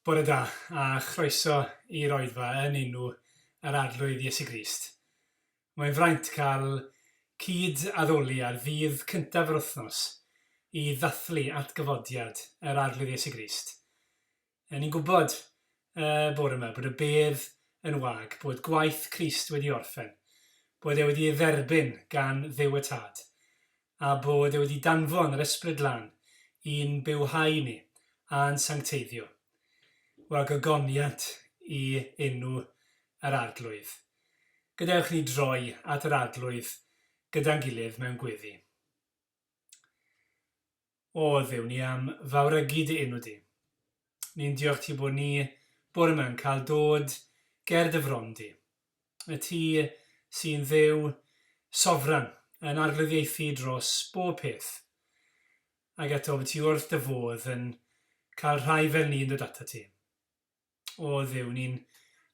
Bore da, a chroeso i'r oedfa yn enw yr Arglwydd Iesu Grist. Mae'n fraint cael cyd-addoli ar ddydd cyntaf yr wythnos i ddathlu atgyfodiad yr Arglwydd Iesu Grist. Ni'n gwybod y bore yma bod y bedd yn wag, bod gwaith Crist wedi orffen, bod e wedi ei dderbyn gan Dduw y Tad, a bod e wedi danfon yr Ysbryd Glân i'n bywhau ni a'n sancteiddio. Wel, gogoniant i enw yr Arglwydd. Gadewch i ni droi at yr Arglwydd gyda'n gilydd mewn gweddi. O Dduw, ni am fawrygu dy enw di. Ni'n diolch ti bod ni bore yma yn cael dod ger dy fron di. Y ti sy'n Dduw sofran, yn arglwyddiaethu dros bob peth. Ac eto bod ti wrth dy fodd yn cael rhai fel ni yn dod atat ti. O Dduw, ni'n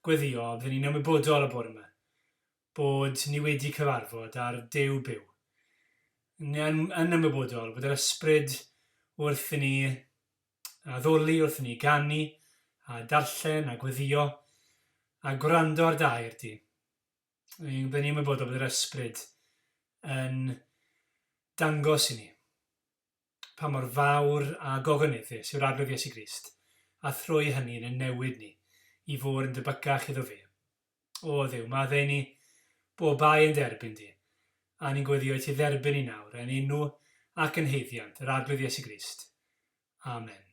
gweddio, byddwn ni'n ymwybodol y bore yma, bod ni wedi cyfarfod â'r Duw byw. Ni yn, yn ymwybodol bod yr ysbryd wrth i ni addoli, wrth i ni ganu, a darllen, a gweddio, a gwrando ar dy air di. Byddwn ni'n ymwybodol bod yr ysbryd yn dangos i ni pa mor fawr a gogoneddus yw'r Arglwydd Iesu Grist, a thrwy hynny yn ein newid ni i fod yn debycach iddo fe. O Dduw, maddau ni bob bai yn derbyn di, a ni'n gweddio i ti dderbyn ni nawr, yn enw ac yn haeddiant yr Arglwydd Iesu Grist. Amen.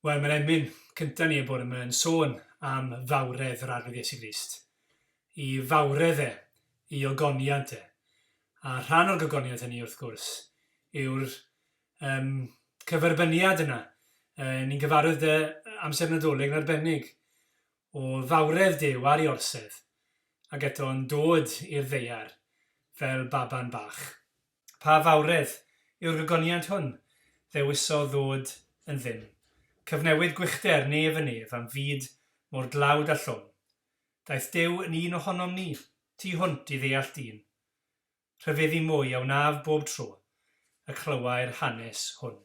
Wel, mae'r emyn cyntaf ni y bore yma yn sôn am fawredd yr Arglwydd Iesu Grist. I fawredd e, i ogoniant e. A rhan o'r gogoniant hynny, wrth gwrs, yw'r um, cyferbyniad yna. E, ni'n gyfarwydd dy amser Nadolig yn arbennig o fawredd Duw ar ei orsedd, ac eto yn dod i'r ddaear fel baban bach. Pa fawredd yw'r gogoniant hwn? Ddewisodd ddod yn ddim. Cyfnewid gwychder nef yn nef am fyd mor dlawd a llwm. Daeth Duw yn un ohonom ni, tu hwnt i ddeall dyn. Rhyfeddu mwy a wnaf bob tro y clywai'r hanes hwn.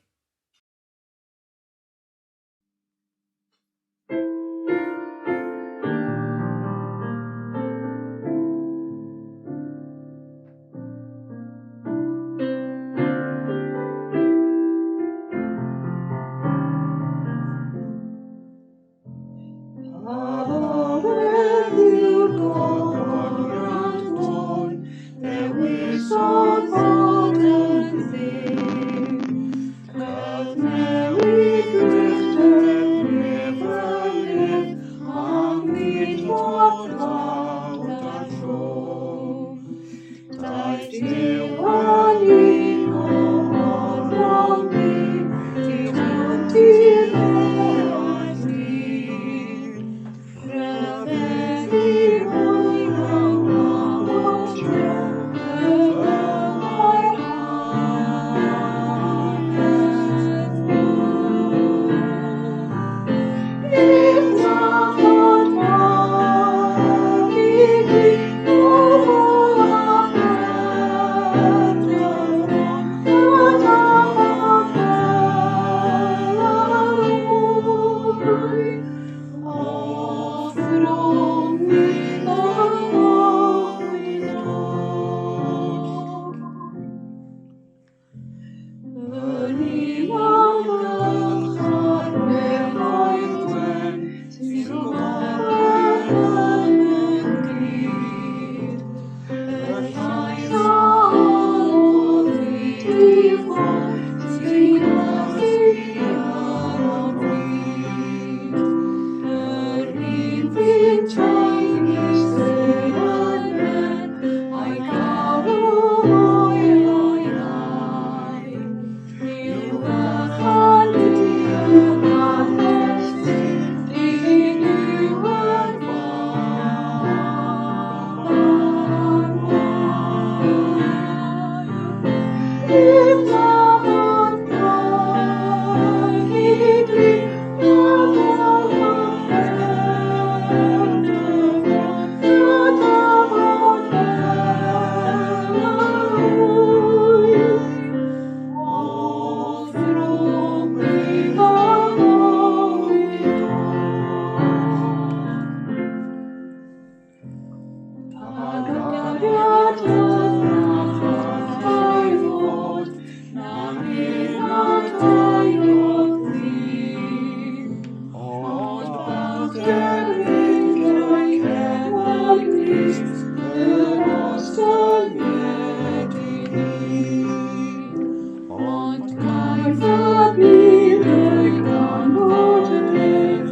Bydd ei ganfod ef,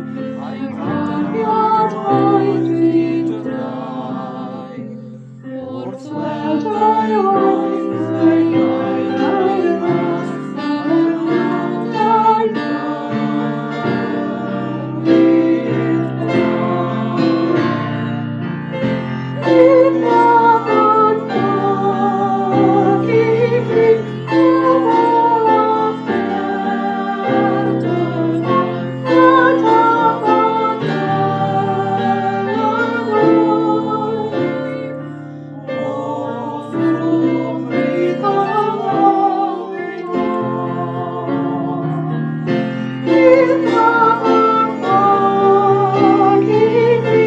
a'i gariad a'i ddi-drai. Wrth weld ei waith, ei gair a'i ras, yr hadau bywyd brân. Bydd gafon fag i fi, gofal a pherdyfod, a dafod fel yr oedd. Offrwm rydd a fywyd Bydd gafon fag i fi,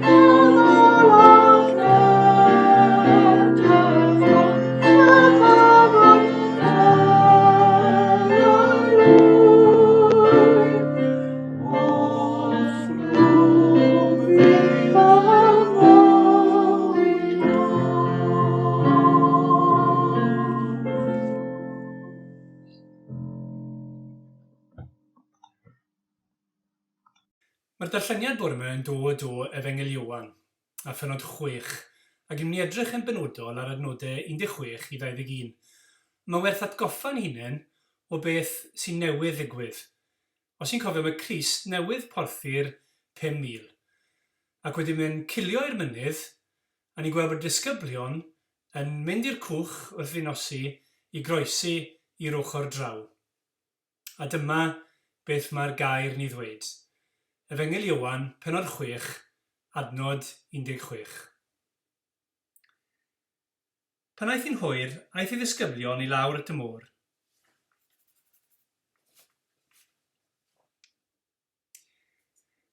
gofal a pherdyfod, a dafod fel yr oedd. Offrwm rydd a fywyd Mae'r darlleniad bore 'ma yn dod o Efengyl Ioan, a phennod 6, ac ni'n mynd i edrych yn benodol ar adnodau 16 i 21. Mae'n werth atgoffa'n hunain o beth sy'n newydd ddigwydd. Os ti'n cofio, mae Crist newydd porthi'r 5,000, ac wedi mynd cilio i'r mynydd, a ni'n gweld bod y disgyblion yn mynd i'r cwch wrth ddinosi i groesi i'r ochr draw. A dyma beth mae'r gair yn ei ddweud. Efengyl Ioan, pennod 6, adnod 16. Pan aeth hi'n hwyr, aeth ei ddisgyblion i lawr at y môr.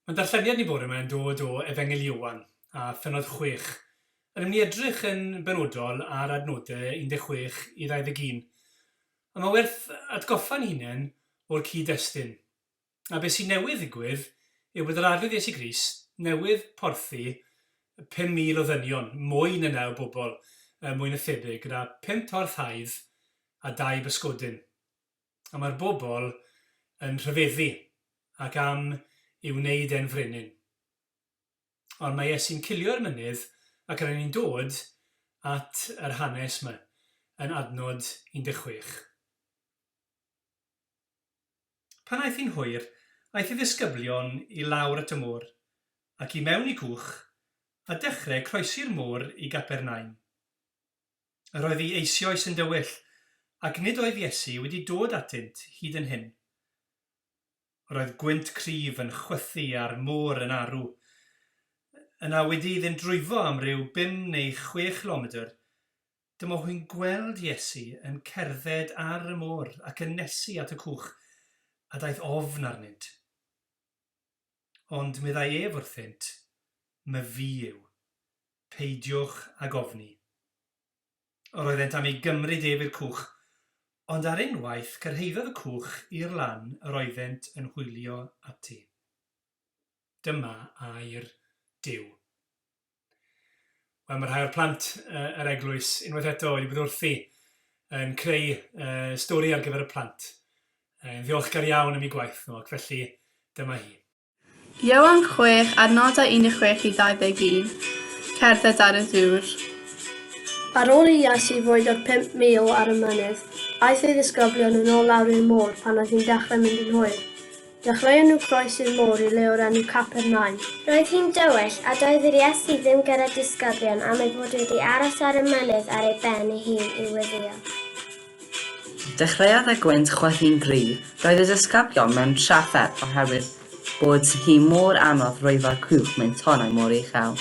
Mae'n darlleniad ni bore yma yn dod o Efengyl Ioan a phennod 6. Yn mynd i edrych yn benodol ar adnodau 16 i 21. A mae werth atgoffa'n hunain o'r cyd-destun. A beth sy'n newydd ddigwydd yw bod yr Arglwydd Iesu Grist newydd porthi 5,000 o ddynion, mwy na 9 bobl, mwy na thebyg, gyda 5 torth haidd a dau bysgodyn. A mae'r bobl yn rhyfeddu ac am i'w wneud e'n frenin. Ond mae Iesu'n cilio i'r mynydd ac rydyn ni'n dod at yr hanes 'ma yn adnod 16. Pan aeth hi'n hwyr, aeth ei ddisgyblion i lawr at y môr, ac i mewn i gwch, a dechrau croesi'r môr i Gapernaum. Yr oedd hi eisioes yn dywyll, ac nid oedd Iesu wedi dod atynt hyd yn hyn. Yr oedd gwynt cryf yn chwythu a'r môr yn arw. Yna wedi iddynt rwyfo am ryw bum neu chwe chilomedr, dyma hwy'n gweld Iesu yn cerdded ar y môr ac yn nesu at y cwch, a daeth ofn arnynt. Ond meddai ef wrthynt, Myfi yw. Peidiwch ag ofni. Yr oeddent am ei gymryd ef i'r cwch, ond ar unwaith cyrhaeddodd y cwch i'r lan yr oeddent yn hwylio ati. Dyma air Duw. Wel, mae rhai o'r plant yr eglwys unwaith eto wedi bod wrthi yn creu stori ar gyfer y plant. Yn ddiolchgar iawn am eu gwaith nhw, ac felly dyma hi. Ioan 6, adnodau 16 i 21, Cerdded ar y dŵr. Ar ôl i Iesu fwydo'r 5,000 ar y mynydd, aeth ei ddisgyblion yn ôl lawr i'r môr pan oedd hi'n dechrau mynd yn hwyr. Dechreuon nhw croesi'r môr i le o'r enw Capernaum. Roedd hi'n dywyll, a doedd yr Iesu ddim gyda'r disgyblion am ei fod wedi aros ar y mynydd ar ei ben ei hun i weddïo. Dechreuodd y gwynt chwythu'n gryf. Roedd y disgyblion mewn trafferth oherwydd bod hi mor anodd rwyfo'r cwch mewn tonnau mor uchel.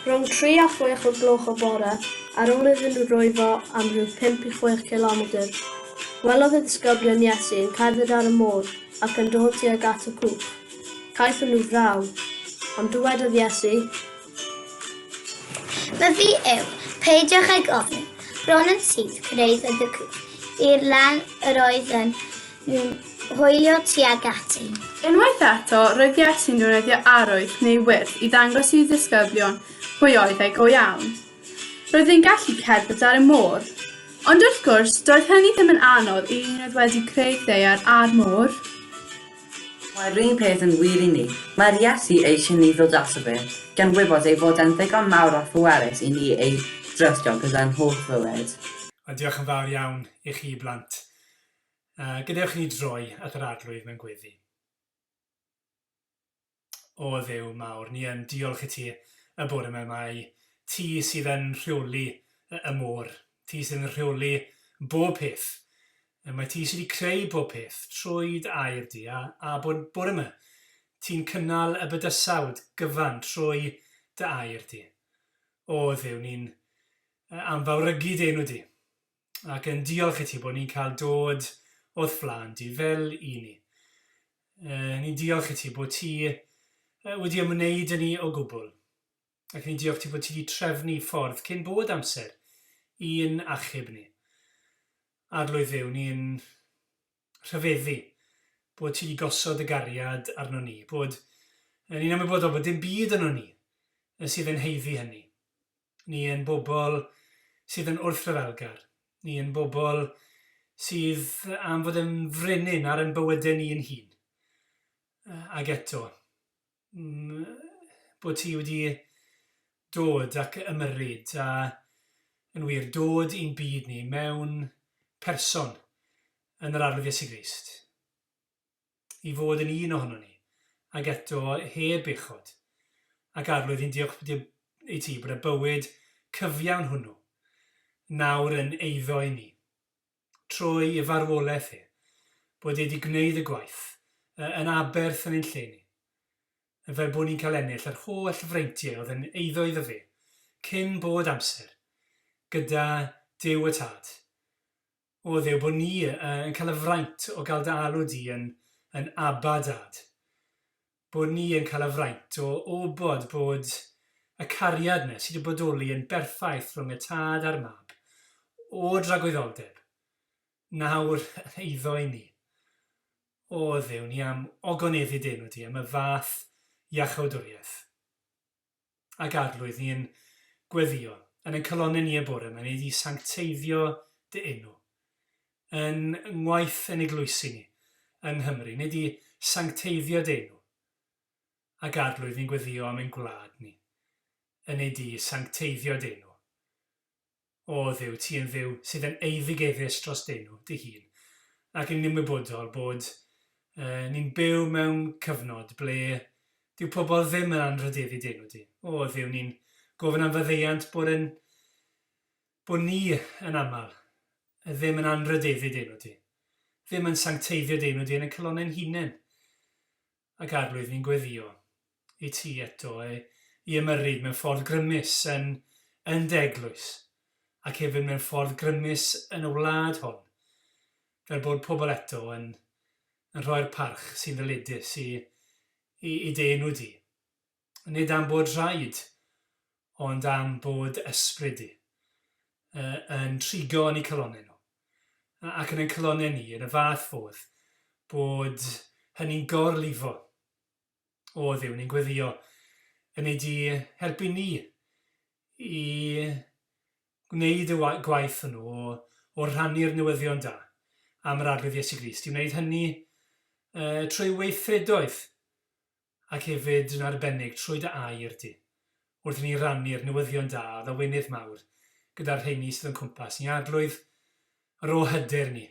Rhwng tri a chwech o'r gloch y bore, ar ôl iddyn nhw rwyfo am rhyw pump i chwech cilomedr, gwelodd y disgyblion Iesu yn cerdded ar y môr ac yn dod tuag at y cwch. Caethon nhw fraw. Ond dywedodd Iesu, Mae fi yw, peidiwch ag ofni. Bron yn syth cyrhaeddodd y cwch i'r lan yr oedden nhw'n hwylio tuag ati. Unwaith eto, roedd Iesu'n defnyddio arwydd neu wyrth i ddangos i'w ddisgyblion pwy oedd e go iawn. Roedd e'n gallu cerdded ar y môr. Ond wrth gwrs, doedd hynny ddim yn anodd i un oedd wedi creu'r ddaear a'r môr. Mae'r un peth yn wir i ni. Mae'r Iesu eisiau ni ddod ato fe, gan wybod ei fod e'n ddigon mawr a phwerus i ni ei drystio gyda'n holl fywyd. Wel, diolch yn fawr iawn i chi blant. Uh, gadewch i ni droi at yr Arglwydd mewn gweddi. O Dduw mawr, ni yn diolch i ti y bore yma mai ti sydd yn rheoli y môr, ti sydd yn rheoli bob peth. Mae ti sydd wedi creu bob peth trwy dy air di, a, a bod bore yma ti'n cynnal y bydysawd gyfan trwy dy air di. O Dduw, ni'n am fawrygu dy enw di, ac yn diolch i ti bod ni'n cael dod o'th flaen di fel i ni. Ni'n diolch i ti bod ti wedi ymwneud â ni o gwbl, ac ni'n diolch ti bod ti wedi trefnu ffordd cyn bod amser i'n achub ni. Arglwydd Dduw, ni'n rhyfeddu bod ti wedi gosod y gariad arno ni, bod ni'n ymwybodol bod dim byd yno ni sydd yn haeddu hynny. Ni yn bobl sydd yn wrthryfelgar. Ni yn bobl sydd am fod yn frenin ar ein bywydau ni yn hun. Ac eto, bod ti wedi dod ac ymyrryd a yn wir dod i'n byd ni mewn person yn yr Arglwydd Iesu Grist. i fod yn un ohonon ni, ac eto heb bechod. Ac Arglwydd, ni'n diolch i ti bod y bywyd cyfiawn hwnnw nawr yn eiddo i ni, trwy ei farwolaeth e, bod e wedi gwneud y gwaith yn aberth yn ein lle ni, fel bod ni'n cael ennill yr holl freintiau oedd yn eiddo iddo fe, cyn bod amser, gyda Duw y Tad. O Dduw, bod ni yn cael y fraint o gael dy alw di yn, yn Abba Dad. Bod ni yn cael y fraint o wybod bod y cariad yna sydd wedi bodoli yn berffaith rhwng y tad a'r mab, o dragwyddoldeb, nawr yn eiddo i ni. O Dduw, ni am ogoneddu dy enw di am y fath iachawdwriaeth. Ac Arglwydd, ni yn gweddïo yn ein calonnau ni y bore yma, ni wedi sancteiddio dy enw yn ngwaith yn eglwysi ni yng Nghymru, ni wedi sancteiddio dy enw. Ac Arglwydd, ni'n gweddïo am ein gwlad ni, yn ei di sancteiddio dy enw. O Dduw, ti yn Dduw sydd yn eiddigeddus dros d'enw dy hun, ac yn ymwybodol bod uh, ni'n byw mewn cyfnod ble dyw pobl ddim yn anrhydeddu d'enw di. O Dduw, ni'n gofyn am faddeuant bod yn bod ni yn aml ddim yn anrhydeddu d'enw di, ddim yn sancteiddio d'enw di yn y calonnau'n hunain. Ac Arglwydd, ni'n gweddïo i ti eto e, i ymyrryd mewn ffordd grymus yn, yn dy eglwys, ac hefyd mewn ffordd grymus yn y wlad hon, fel bod pobl eto yn, yn rhoi'r parch sy'n ddyledus i, i, i dy enw di. Nid am bod rhaid, ond am bod ysbryd di yn trigo yn eu calonnau nhw, ac yn ein calonnau ni yn y fath fodd bod hynny'n gorlifo. O Dduw, ni'n gweddio yn ei di helpu ni i gwneud y gwaith hwnnw o, o rhannu'r newyddion da am yr Arglwydd Iesu Grist, i wneud hynny uh, trwy weithredoedd ac hefyd yn arbennig trwy dy air di, wrth i ni rannu'r newyddion da o lawenydd mawr gyda'r rheini sydd o'n cwmpas ni. Arglwydd, rho hyder ni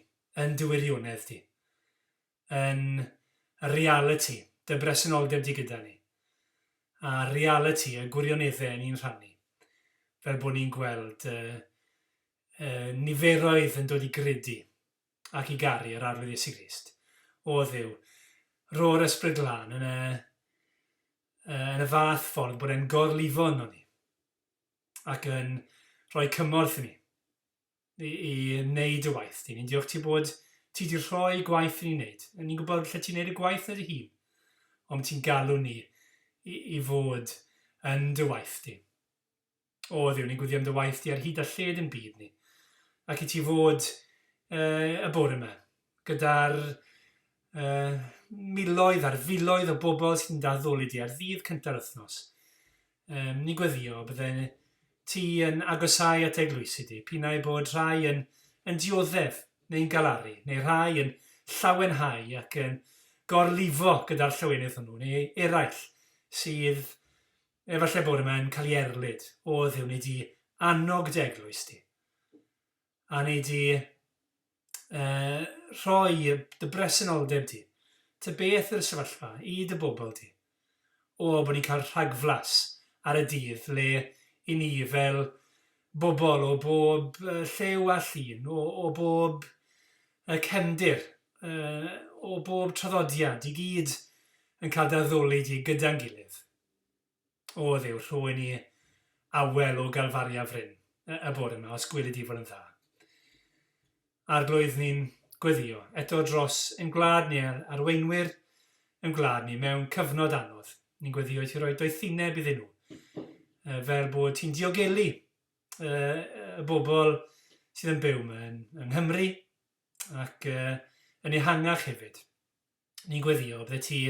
yn dy wirionedd di, yn y realiti, dy bresenoldeb di gyda ni, a realiti y gwirioneddau ni'n rhannu, fel bod ni'n gweld y, y niferoedd yn dod i gredu ac i garu yr Arglwydd Iesu Grist. O Dduw, rho'r Ysbryd Glân yn y, yn y fath ffordd bod e'n gorlifo yno ni ac yn rhoi cymorth i ni i, i wneud y waith di. Ni'n diolch ti bod ti wedi rhoi gwaith i ni wneud. Ni'n gwybod lle ti'n wneud y gwaith na dy hun, ond ti'n galw ni i, i fod yn dy waith di. O Dduw, ni'n gweddio am dy waith di ar hyd a lled yn byd ni, ac i ti fod uh, y bore yma, gyda'r uh, miloedd a'r filoedd o bobl sy'n daddoli di ar ddydd cynta'r wythnos. Um, ni'n gweddio bydde ti yn agosau at eglwysi di, pinnau bod rhai yn, yn dioddef neu'n galaru, neu rhai yn llawenhau ac yn gorlifo gyda'r llawenydd hwnnw, neu eraill sydd efallai bore yma yn cael ei erlid. O Dduw, nei di annog dy eglwys di, a nei di uh, rhoi dy bresenoldeb di, ta beth yw'r sefyllfa i dy bobl di. O, bod ni'n cael rhagflas ar y dydd le i ni fel bobl o bob llew a llun, o, o bob cefndir, o bob traddodiad, i gyd yn cael dy addoli di gyda'n gilydd. O Dduw, rho i ni awel o Galfaria fryn y bore yma, os gweli di fod yn dda. Arglwydd, ni'n gweddio eto dros ein gwlad ni a'r arweinwyr ein gwlad ni mewn cyfnod anodd. Ni'n gweddio i ti roi doethineb iddyn nhw, fel bod ti'n diogelu y bobl sydd yn byw yma yng Nghymru ac yn ehangach hefyd. Ni'n gweddio bydde ti,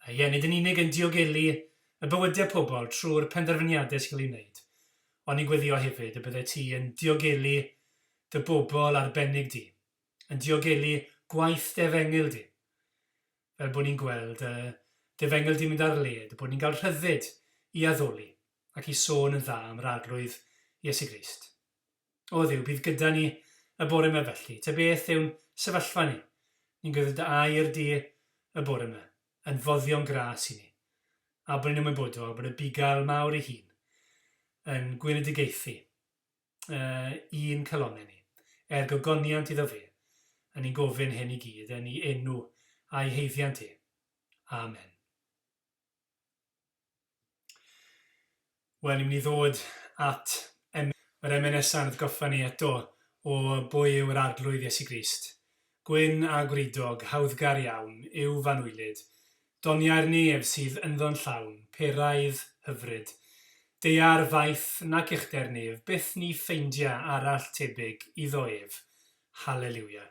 ie, nid yn unig yn diogelu y bywydau pobl trwy'r penderfyniadau sy'n cael ei wneud, ond ni'n gweddio hefyd y bydde ti yn diogelu dy bobl arbennig di, yn diogelu gwaith dy efengyl di, fel bod ni'n gweld y dy efengyl di'n mynd ar led, bod ni'n cael rhyddid i addoli ac i sôn yn dda am yr Arglwydd Iesu Grist. O Dduw, bydd gyda ni y bore yma felly. Ta beth yw'n sefyllfa ni? Ni'n gweddio dy air di y bore yma, yn foddion gras i ni, a bod ni'n ymwybodol bod y bugail mawr ei hun yn gweledigaethu uh, un calonnau ni, er gogoniant iddo fe, a ni'n gofyn hyn i gyd yn ei enw a'i haeddiant e. Amen. Wel, ni'n mynd i ddod at emyn. Mae'r emyn nesaf yn atgoffa ni eto o bwy yw yr Arglwydd Iesu Grist. Gwyn a gwridog, hawddgar iawn, yw f'anwylyd. Doniau'r nef sydd ynddo'n llawn, peraidd, hyfryd. Daear faith nac uchder nef, byth ni ffeindia arall tebyg iddo ef. Haleliwia.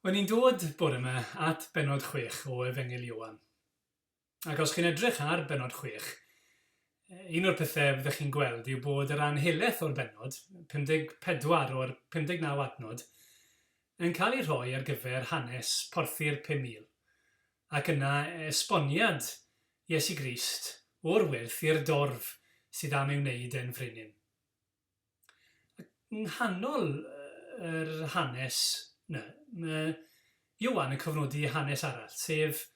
Wel, ni'n dod bore yma at bennod 6 o Efengyl Ioan. Ac os chi'n edrych ar bennod 6, un o'r pethau fyddech chi'n gweld yw bod yr anhelaeth o'r bennod, 54 o'r 59 adnod, yn cael ei rhoi ar gyfer hanes porthi'r 5,000, ac yna esboniad Iesu Grist o'r wyrth i'r dorf sydd am ei wneud e'n frenin. Ac yng nghanol yr hanes 'na, mae Ioan yn cofnodi hanes arall, sef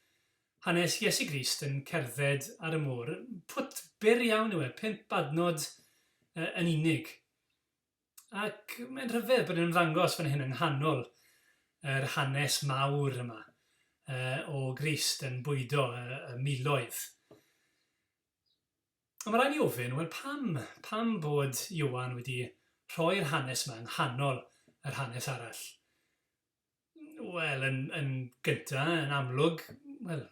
hanes Iesu Grist yn cerdded ar y môr. Pwt byr iawn yw e, pump adnod yn unig. Ac mae'n rhyfedd bod e'n ymddangos fan hyn yng nghanol yr hanes mawr yma o Grist yn bwydo y miloedd. Ond mae rhaid ni ofyn, wel pam, pam bod Ioan wedi rhoi'r hanes yma yng nghanol yr hanes arall? Wel, yn, yn gynta, yn amlwg, wel,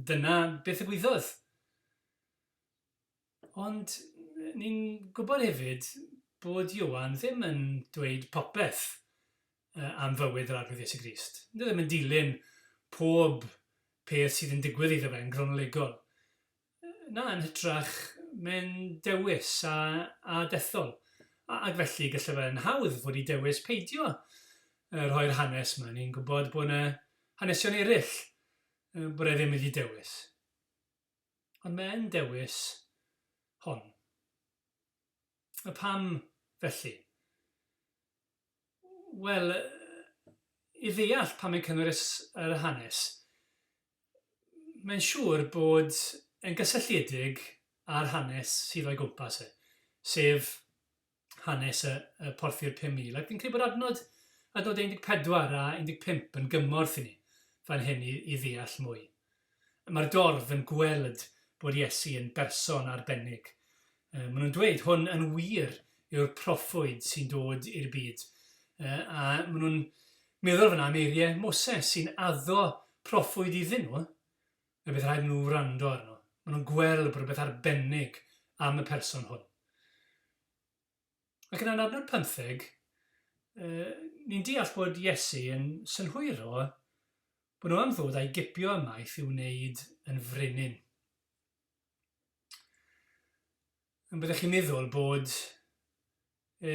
dyna beth ddigwyddodd. Ond ni'n gwybod hefyd bod Ioan ddim yn dweud popeth am fywyd yr Arglwydd Iesu Grist. Dyw e ddim yn dilyn pob peth sydd yn digwydd iddo fe yn gronolegol. Na, yn hytrach, mae'n dewis a, a dethol. A, ac felly, gallai fe yn hawdd fod i dewis peidio rhoi'r hanes yma. Ni'n gwybod bod yna hanesion eraill bod e ddim wedi dewis. Ond mae'n dewis hon. A pam felly? Wel, i ddeall pam mae'n cynnwys yr hanes, mae'n siŵr bod yn gysylltiedig â'r hanes sydd o'i gwmpas e, sef hanes y, y porthi'r 5,000. Ac fi'n credu bod adnod, adnod 14 a 15 yn gymorth i ni fan hyn i, i ddeall mwy. Mae'r dorf yn gweld bod Iesu yn berson arbennig. Maen nhw'n dweud hwn yn wir yw'r proffwyd sy'n dod i'r byd. A maen nhw'n meddwl fyna am eiriau Moses sy'n addo proffwyd iddyn nhw, y bydd rhaid nhw wrando arno. Maen nhw'n gweld bod rhywbeth arbennig am y person hwn. Ac yn adnod 15, ni'n deall bod Iesu yn synhwyro bod nhw am ddod a'i gipio ymaith i'w wneud yn frenin. Yn byddech chi'n meddwl bod e,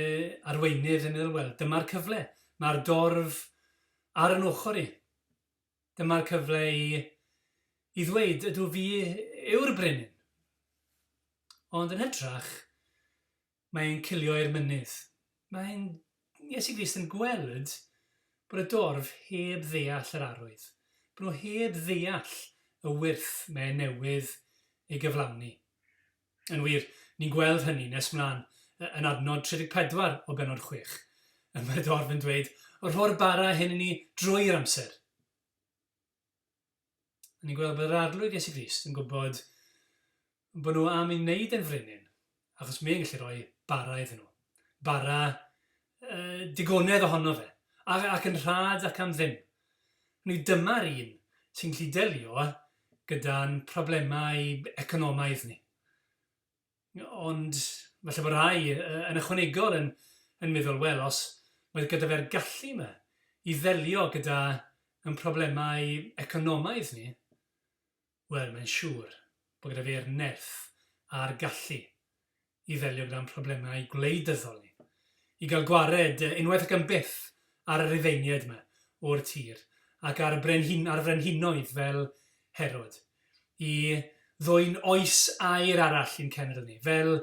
arweinydd yn meddwl, wel, dyma'r cyfle. Mae'r dorf ar yn ochr i. Dyma'r cyfle i, i ddweud, ydw fi yw'r brenin. Ond yn hytrach, mae'n cilio i'r mynydd. Mae'n Iesu Grist yn gweld bod y dorf heb ddeall yr arwydd, bod nhw heb ddeall y wyrth mae e newydd ei gyflawni. Yn wir, ni'n gweld hynny nes mlaen yn adnod 34 o bennod 6. Mae'r dorf yn dweud, rho'r bara hyn i ni drwy'r amser. A ni'n gweld bod yr Arglwydd Iesu Grist yn gwybod bod nhw am ei wneud e'n frenin, achos mae'n gallu rhoi bara iddyn nhw. Bara uh, digonedd ohono fe, ac, ac yn rhad ac am ddim. Ni dyma'r un sy'n gallu delio gyda'n problemau economaidd ni. Ond falle bod rhai yn ychwanegol yn, yn meddwl, wel, os mae gyda fe'r gallu yma i ddelio gyda yn problemau economaidd ni, wel, mae'n siŵr bod gyda fe'r nerth a'r gallu i ddelio gyda'n problemau gwleidyddol ni, i gael gwared unwaith ac am byth ar y Rufeiniaid yma o'r tir, ac ar, brenhin, ar frenhinoedd fel Herod, i ddwyn oes aur arall i'n cenedl ni, fel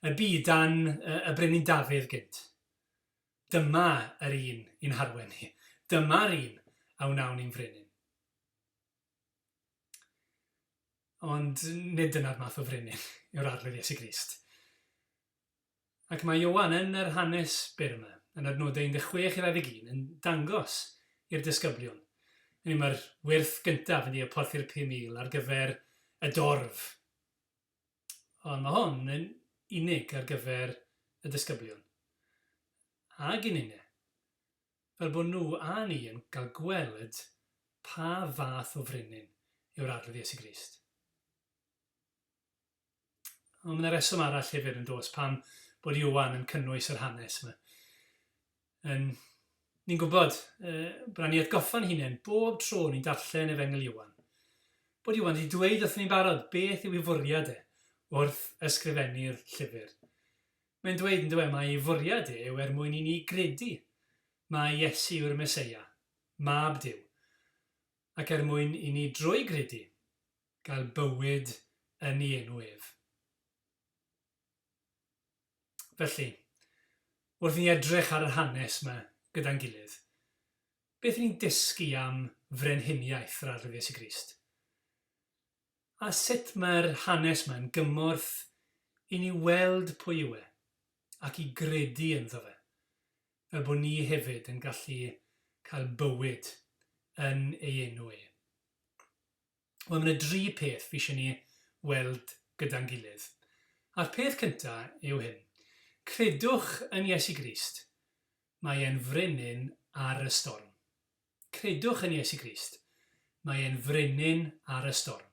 y bu dan y brenin Dafydd gynt. Dyma yr un i'n harwen ni. Dyma'r un a wnawn ni'n frenin. Ond nid dyna'r math o frenin yw'r Arglwydd Iesu Grist. Ac mae Ioan yn yr hanes byr yma, yn adnodau 16 i 21, yn dangos i'r disgyblion. Hynny mae'r wyrth gyntaf yn y porthi'r 5,000 ar gyfer y dorf. Ond mae hon yn unig ar gyfer y disgyblion. Ag i ninne. Fel bod nhw a ni yn cael gweld pa fath o frenin yw'r Arglwydd Iesu Grist. Ond mae yna reswm arall hefyd yn does pam bod Ioan yn cynnwys yr hanes yma. Yn, ni'n gwybod, uh, bod ni atgoffa'n hunain bob tro ni'n darllen Efengyl Ioan, bod Ioan wedi dweud wrthyn ni'n barod beth yw ei fwriad e wrth ysgrifennu'r llyfr. Mae'n dweud yn dweud mai ei fwriad e yw er mwyn i ni gredu mai Iesu yw'r Meseia, Mab Duw, ac er mwyn i ni drwy gredu gael bywyd yn ei enw ef. Felly, wrth i ni edrych ar yr hanes yma gyda'n gilydd, beth ni'n dysgu am frenhiniaeth yr Arglwydd Iesu Grist? A sut mae'r hanes yma'n gymorth i ni weld pwy yw e ac i gredu ynddo fe, fel bod ni hefyd yn gallu cael bywyd yn ei enw e? Wel, mae yna dri peth fi eisiau ni weld gyda'n gilydd. A'r peth cyntaf yw hyn. Credwch yn Iesu Grist. Mae e'n frenin ar y storm. Credwch yn Iesu Grist. Mae e'n frenin ar y storm.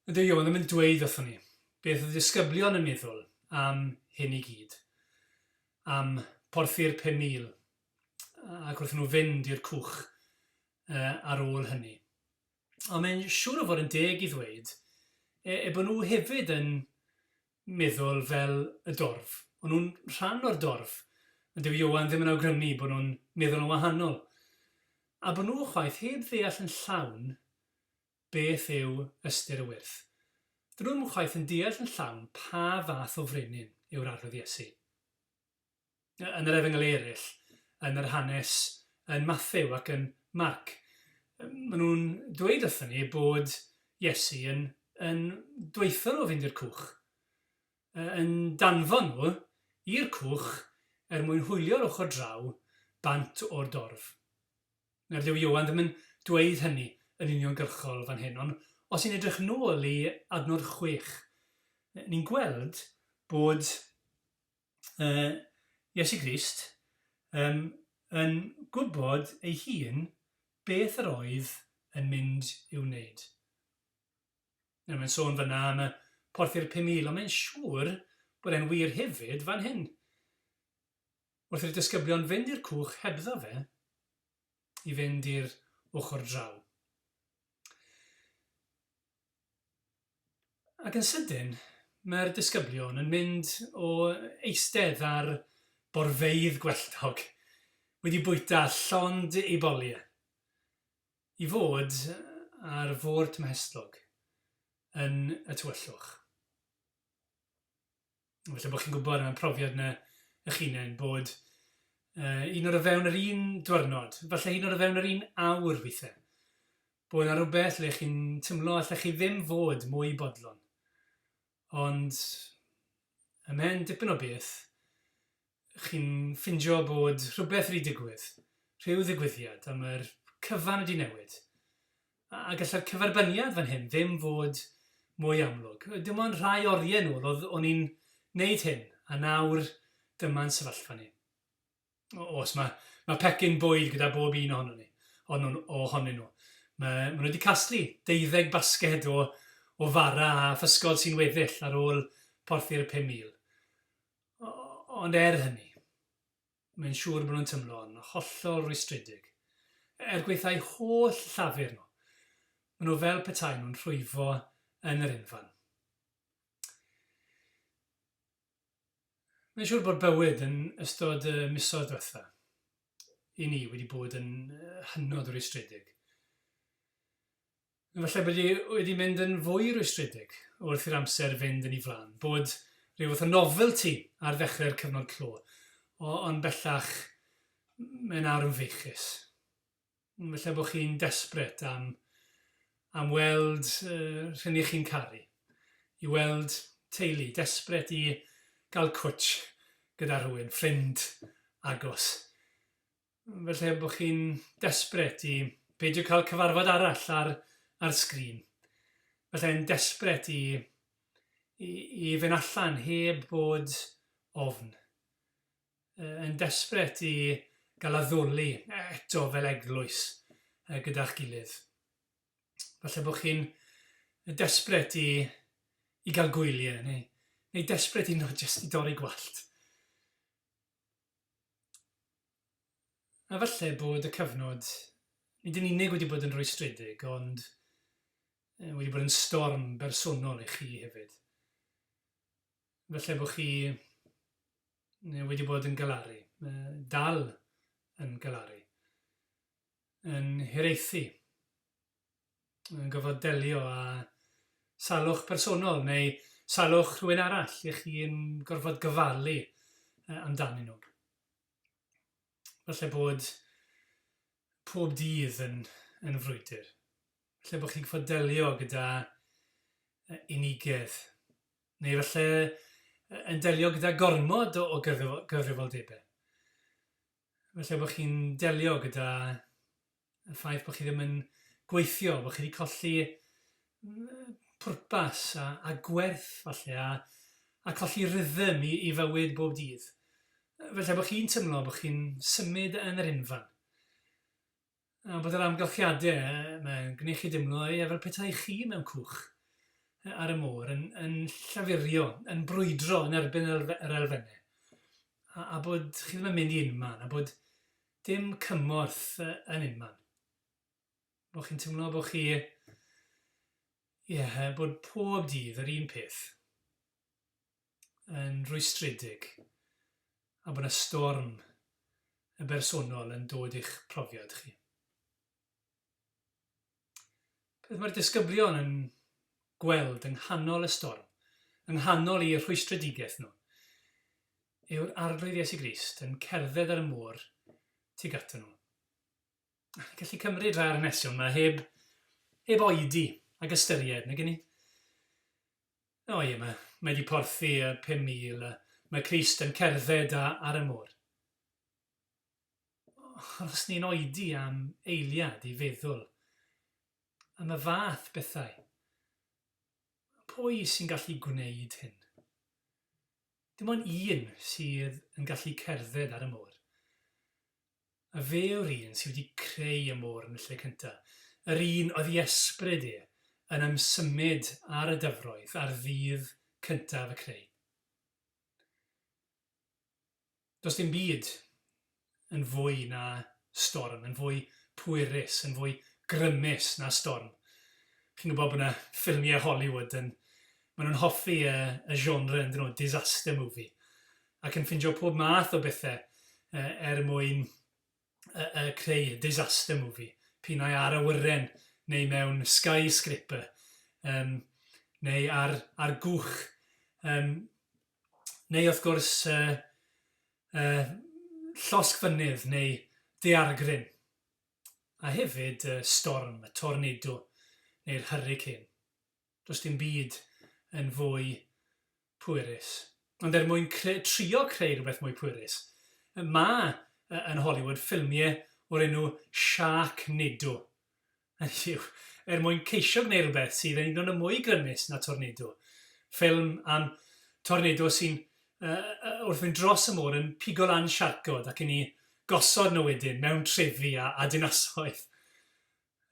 Ond dyw Ioan ddim yn dweud wrthon ni beth oedd y disgyblion yn meddwl am hyn i gyd, am porthi'r 5,000 ac wrth nhw fynd i'r cwch ar ôl hynny. Ond mae'n siŵr o fod yn deg i ddweud e, e bod nhw hefyd yn meddwl fel y dorf. O'n nhw'n rhan o'r dorf. Ond dyw Ioan ddim yn awgrymu bod nhw'n meddwl yn wahanol. A bod nhw chwaith heb ddeall yn llawn beth yw ystyr y wyrth. Dyn nhw ddim chwaith yn deall yn llawn pa fath o frenin yw'r Arglwydd Iesu. Yn yr Efengyl eraill, yn yr hanes yn Mathew ac yn Marc, maen nhw'n dweud wrthon ni bod Iesu yn, yn dweutho nhw fynd i'r cwch, yn danfon nhw i'r cwch er mwyn hwylio'r ochr draw bant o'r dorf. Nawr dyw Ioan ddim yn dweud hynny yn uniongyrchol fan hyn, ond os ni'n edrych nôl i adnod 6, ni'n gweld bod Iesu Grist um, yn gwybod ei hun beth yr oedd yn mynd i'w wneud. Nawr mae'n sôn fyna am y porthi'r 5,000, ond mae'n siŵr bod e'n wir hefyd fan hyn. Wrth i'r disgyblion fynd i'r cwch hebddo fe, i fynd i'r ochr draw. Ac yn sydyn, mae'r disgyblion yn mynd o eistedd ar borfeydd gwelltog, wedi bwyta llond eu boliau, i fod ar fôr tymhestlog yn y tywyllwch. Falle bod chi'n gwybod am y profiad 'na eich hunain bod uh, un o'r o fewn yr un dwrnod, falle hyd yn oed o fewn yr un awr weithiau, bod yna rhywbeth le chi'n tymlo allech chi ddim fod mwy bodlon. Ond ymhen dipyn o beth, chi'n ffindio bod rhywbeth wedi digwydd, rhyw ddigwyddiad, a mae'r cyfan wedi newid. A gallai'r cyferbyniad fan hyn ddim fod mwy amlwg. Dim ond rhai oriau nôl oedd o'n i'n neud hyn, a nawr dyma'n sefyllfa ni. Oes, mae, mae pecyn bwyd gyda bob un ohonon ni, on, ohonyn nhw. Mae, maen nhw wedi casglu deuddeg basged o, o fara a physgod sy'n weddill ar ôl porthi'r 5,000. Ond er hynny, mae'n siŵr bod nhw'n tymlo'n hollol rwystredig. Er gwaetha'u holl llafur nhw, maen nhw fel petai nhw'n rhwyfo yn yr unfan. Mae'n siŵr bod bywyd yn ystod y misoedd diwetha i ni wedi bod yn hynod o rwystredig. Falle bod i wedi mynd yn fwy rwystredig wrth i'r amser fynd yn ei flaen, bod rhyw fath o novelty ar ddechrau'r cyfnod clo, ond bellach mae'n awr yn feichus. Falle bod chi'n desperate am, am weld uh, rhywun chi'n caru, i weld teulu, desperate i gael cwtsh gyda rhywun, ffrind agos. Falle bod chi'n desperate i beidio cael cyfarfod arall ar, ar sgrin. Falle yn desperate i, i, i fynd allan heb bod ofn. Yn desperate i gael addoli eto fel eglwys gyda'ch gilydd. Falle bod chi'n desperate i, i gael gwyliau neu, neu desperate i not just i dorri gwallt. A falle bod y cyfnod nid yn unig wedi bod yn rwystredig, ond wedi bod yn storm bersonol i chi hefyd. Falle bod chi wedi bod yn galaru, dal yn galaru, yn hiraethu, yn gorfod delio â salwch personol neu salwch rhywun arall i chi'n gorfod gofalu amdanyn nhw. Falle bod pob dydd yn, yn frwydr. Falle bod chi'n gorfod delio gyda unigedd. Neu falle yn delio gyda gormod o, o gyfrifoldebau. Falle bod chi'n delio gyda y ffaith bod chi ddim yn gweithio, bod chi wedi colli pwrpas a, a gwerth falle, a, a colli rhythm i, i fywyd bob dydd. Falle bod chi'n tymlo bod chi'n symud yn yr unfan. A bod yr amgylchiadau mae'n gwneud chi dimlo ie, fel petai chi mewn cwch ar y môr yn, yn llafurio, yn brwydro yn erbyn yr elfennau. A, a bod chi ddim yn mynd i unman, a bod dim cymorth yn unman. Bod chi'n teimlo bod chi, ie, yeah, bod pob dydd yr un peth yn rwystredig a bod yna storm y bersonol yn dod i'ch profiad chi. Beth mae'r disgyblion yn gweld yng nghanol y storm, yng nghanol eu rhwystredigaeth nhw, yw'r Arglwydd Iesu Grist yn cerdded ar y môr tuag atyn nhw. Ni'n gallu cymryd rhai o'r hanesion yma heb, heb oedi ac ystyried, nag ni? O ie, mae, mae wedi porthi y 5,000, mae Crist yn cerdded ar y môr. Ond os ni'n oedi am eiliad i feddwl am y fath bethau, pwy sy'n gallu gwneud hyn? Dim ond un sydd yn gallu cerdded ar y môr. A fe yw'r un sydd wedi creu y môr yn y lle cyntaf. Yr un oedd ei ysbryd e yn ymsymud ar y dyfroedd ar ddydd cyntaf y creu. Does dim byd yn fwy na storm, yn fwy pwerus, yn fwy grymus na storm. Chi'n gwybod bod yna ffilmiau Hollywood yn... Maen nhw'n hoffi y, y genre yn dyn nhw, disaster movie, ac yn ffindio pob math o bethau er mwyn y, y creu disaster movie, p'un ai ar awyren neu mewn skyscraper, um, neu ar, ar gwch, um, neu wrth gwrs uh, uh, llosgfynydd neu daeargryn, a hefyd uh, storm, y tornado neu'r hurricane. Does dim byd yn fwy pwerus. Ond er mwyn cre trio creu rhywbeth mwy pwerus, mae yn Hollywood ffilmiau o'r enw Sharknado. Hynny yw, er mwyn ceisio gwneud rhywbeth sydd yn hyd yn oed yn mwy grymus na tornado. Ffilm am tornado sy'n uh, wrth fynd dros y môr yn pigo lan siarcod ac yn ei gosod nhw wedyn mewn trefi a, a dinasoedd.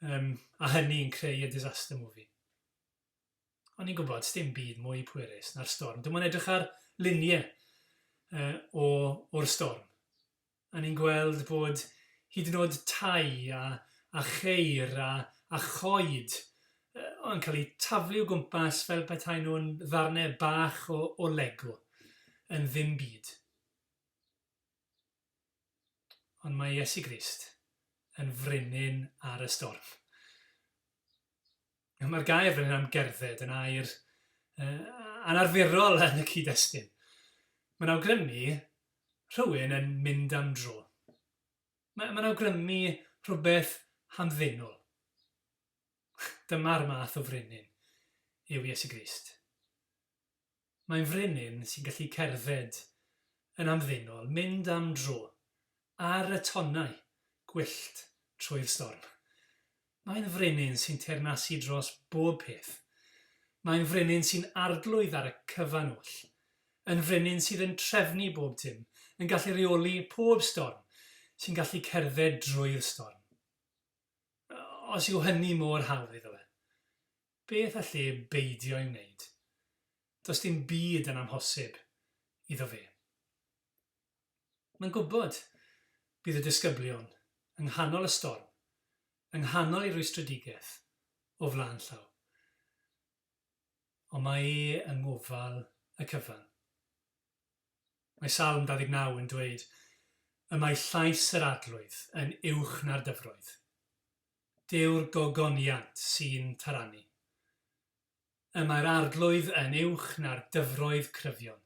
Um, a hynny'n creu y disaster movie. O'n i'n gwybod, sdim byd mwy pwerus na'r storm. Dim ond edrych ar luniau uh, o, o'r storm. A ni'n gweld bod hyd yn oed tai a, a cheir a, a choed uh, yn cael eu taflu o gwmpas fel petai nhw'n ddarnau bach o, o Lego yn ddim byd. Ond mae Iesu Grist yn frenin ar y storm. Mae'r gair fan hyn am gerdded yn air uh, anarferol yn y cyd-destun. Mae'n awgrymu rhywun yn mynd am dro. Mae'n mae awgrymu rhywbeth hamddenol. Dyma'r math o frenin yw Iesu Grist. Mae'n frenin sy'n gallu cerdded yn hamddenol, mynd am dro, ar y tonnau gwyllt trwy'r storm. Mae'n frenin sy'n teyrnasu dros bob peth. Mae'n frenin sy'n arglwydd ar y cyfan oll. Yn frenin sydd yn trefnu bob dim, yn gallu rheoli pob storm, sy'n gallu cerdded drwy'r storm. Os yw hynny mor hawdd iddo fe, Beth all e beidio ei wneud? Does dim byd yn amhosib iddo fe. Mae'n gwybod bydd y disgyblion yng nghanol y storm, yng nghanol ei rwystredigaeth, o flaen llaw. Ond mae e yng ngofal y cyfan. Mae Salm 29 yn dweud, Y mae llais yr Arglwydd yn uwch na'r dyfroedd. Dyw'r gogoniant sy'n taranu. Y mae'r Arglwydd yn uwch na'r dyfroedd cryfion.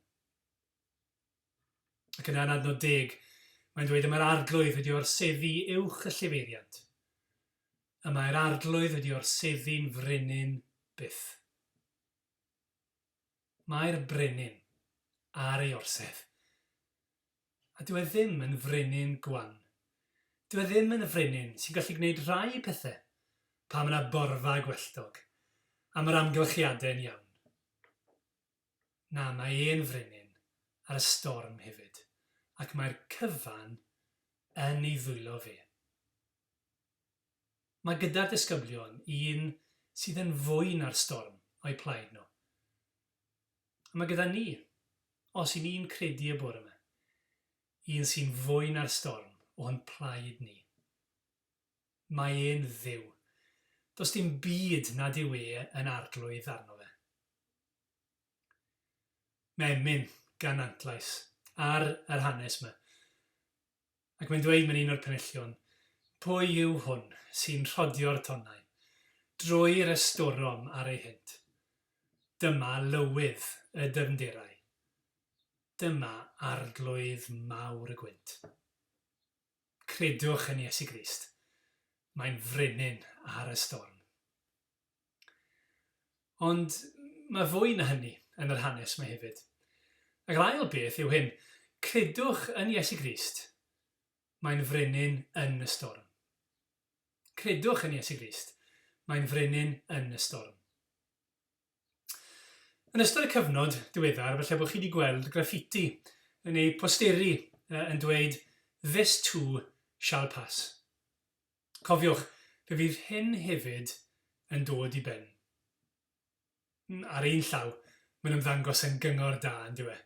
Ac yna yn adnod deg, mae'n dweud y mae'r Arglwydd wedi orseddu uwch y llifeiriant. Y mae'r Arglwydd wedi orseddu'n frenin byth. Mae'r brenin ar ei orsedd. A dyw e ddim yn frenin gwan. Dyw e ddim yn frenin sy'n gallu gwneud rhai pethau pan mae 'na borfa gwelltog a mae'r amgylchiadau'n iawn. Na, mae e'n frenin ar y storm hefyd, ac mae'r cyfan yn ei ddwylo fe. Mae gyda'r disgyblion un sydd yn fwy na'r storm o'u plaid nhw. A mae gyda ni, os y'n ni'n credu y bore yma, un sy'n fwy na'r storm o'n plaid ni. Mae e'n Dduw. Does dim byd nad yw e yn arglwydd arno fe. Mae emyn gan Nantlais ar yr hanes 'ma. Ac mae'n dweud mewn un o'r penillion, Pwy yw hwn sy'n rhodio'r tonnau drwy'r ystorom ar ei hynt? Dyma lywydd y dyfnderau. Dyma arglwydd mawr y gwynt. Credwch yn Iesu Grist. Mae'n frenin ar y storm. Ond mae fwy na hynny yn yr hanes 'ma hefyd. Ac yr ail beth yw hyn, credwch yn Iesu Grist, mae'n frenin yn y storm. Credwch yn Iesu Grist, mae'n frenin yn y storm. Yn ystod y cyfnod diweddar, falle bod chi wedi gweld graffiti neu posteri yn dweud 'This too shall pass'. Cofiwch, fe fydd hyn hefyd yn dod i ben. Ar un llaw, mae'n ymddangos yn gyngor da, yn dyw e?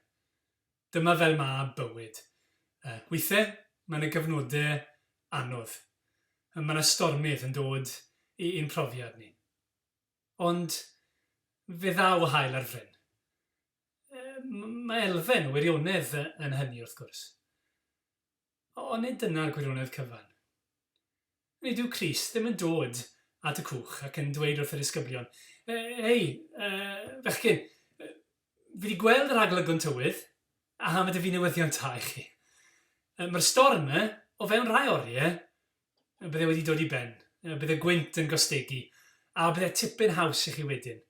Dyma fel mae bywyd. Weithiau, mae yna gyfnodau anodd. Mae yna stormydd yn dod i'n profiad ni. Ond fe ddaw haul ar fryn. Mae elfen o wirionedd yn hynny, wrth gwrs. Ond nid dyna'r gwirionedd cyfan. Nid yw Crist ddim yn dod at y cwch ac yn dweud wrth y disgyblion, Hei, fechgyn, fi wedi gweld yr rhagolygon tywydd, a mae 'da fi newyddion da i chi. Mae'r storm 'ma, o fewn rhai oriau, bydde wedi dod i ben, bydde gwynt yn gostegu, a bydde tipyn haws i chi wedyn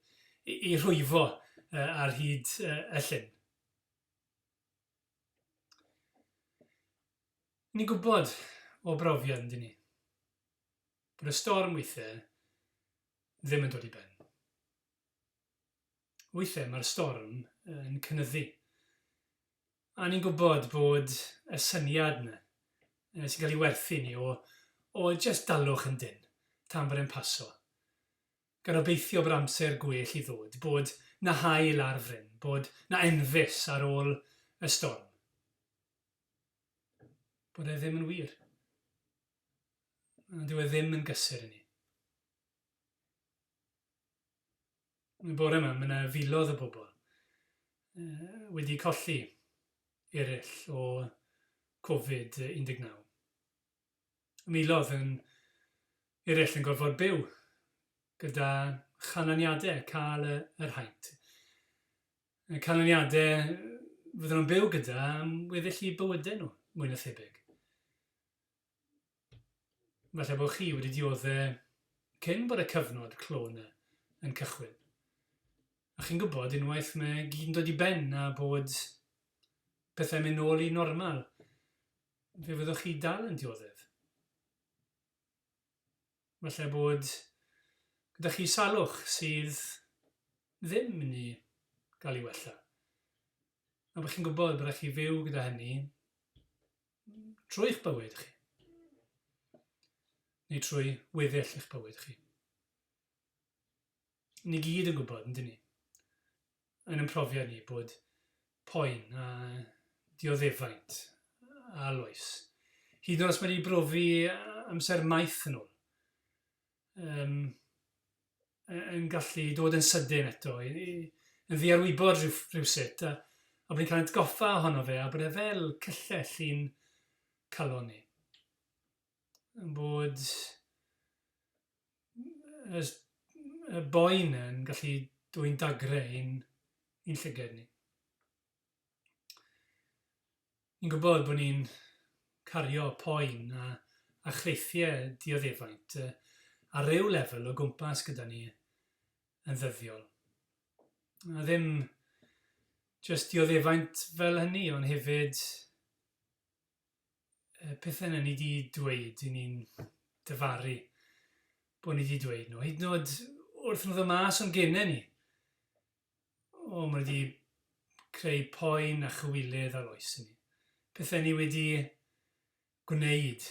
i, i rhwyfo ar hyd y llyn. Ni'n gwybod o brofiad, yndyn ni, bod y storm weithiau ddim yn dod i ben. Weithiau mae'r storm yn cynyddu. A ni'n gwybod bod y syniad yna sy'n cael ei werthu ni o, o just dalwch yn dyn tan bod e'n paso. Gan obeithio bod amser gwell i ddod, bod 'na haul ar fryn, bod 'na enfys ar ôl y storm. Bod e ddim yn wir. A dyw e ddim yn gysur i ni. Y bore yma, mae yna filoedd o bobl wedi colli eraill o Covid-19. Miloedd yn eraill yn gorfod byw gyda chanlyniadau cael y, yr haint. Y canlyniadau fydden nhw'n byw gyda am weddill i bywydau nhw, mwy na thebyg. Falle bod chi wedi dioddau cyn bod y cyfnod clo yna yn cychwyn. A chi'n gwybod unwaith mae gyd yn dod i ben a bod pethau'n mynd nôl i normal, fe fyddwch chi dal yn dioddef. Falle bod gyda chi salwch sydd ddim mynd i gael ei wella. A bod chi'n gwybod bod rhaid chi fyw gyda hynny trwy'ch bywyd chi. Neu trwy weddill eich bywyd chi. Ni gyd yn gwybod, yn dyn ni, yn ein profiad ni, bod poen a dioddefaint a loes, hyd yn oed os mae wedi brofi amser maith yn ôl, um, yn gallu dod yn sydyn eto, i, i, yn ddiarwybod rhyw, rhywsut, a, a bod ni'n cael atgoffa ohono fe, a bod e fel cyllell i'n calon ni. Yn bod y, y boen yn gallu dwyn dagre i'n i'n llyged ni. Ni'n gwybod bod ni'n cario poen a, a chreithiau dioddefaint ar ryw lefel o gwmpas gyda ni yn ddyddiol. A ddim jyst dioddefaint fel hynny, ond hefyd y pethau yna ni wedi dweud, i ni'n dyfaru bod ni wedi dweud nhw. Hyd yn oed wrth nhw ddod mas o'n genau ni, O, mae wedi creu poen a chywilydd ar oes i ni. Pethau ni wedi gwneud,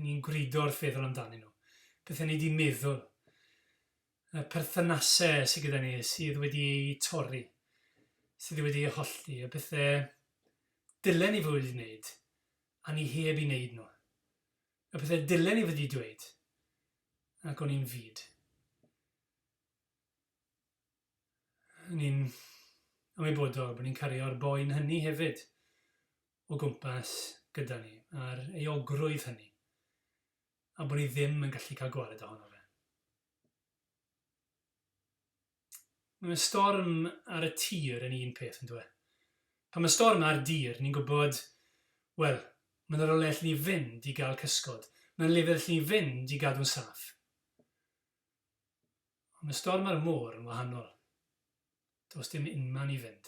ni'n gwrido wrth feddwl amdanyn nhw. Pethau ni wedi meddwl. Y perthynasau sydd gyda ni sydd wedi eu torri, sydd wedi eu hollti, y pethau dylen ni fod wedi gwneud a ni heb i wneud nhw. Y pethau dylen ni fod wedi dweud ac o'n i'n fud. Ni'n ymwybodol bod ni'n cario'r boen hynny hefyd o gwmpas gyda ni, a'r euogrwydd hynny, a bod ni ddim yn gallu cael gwared ohono fe. Mae storm ar y tir yn un peth, yn dweud. Pan mae storm ar dir, ni'n gwybod, wel, mae yna rywle lle ni fynd i gael cysgod, mae yna lefydd lle ni fynd i gadw'n saff. Ond mae storm ar y môr yn wahanol. Does dim unman i fynd.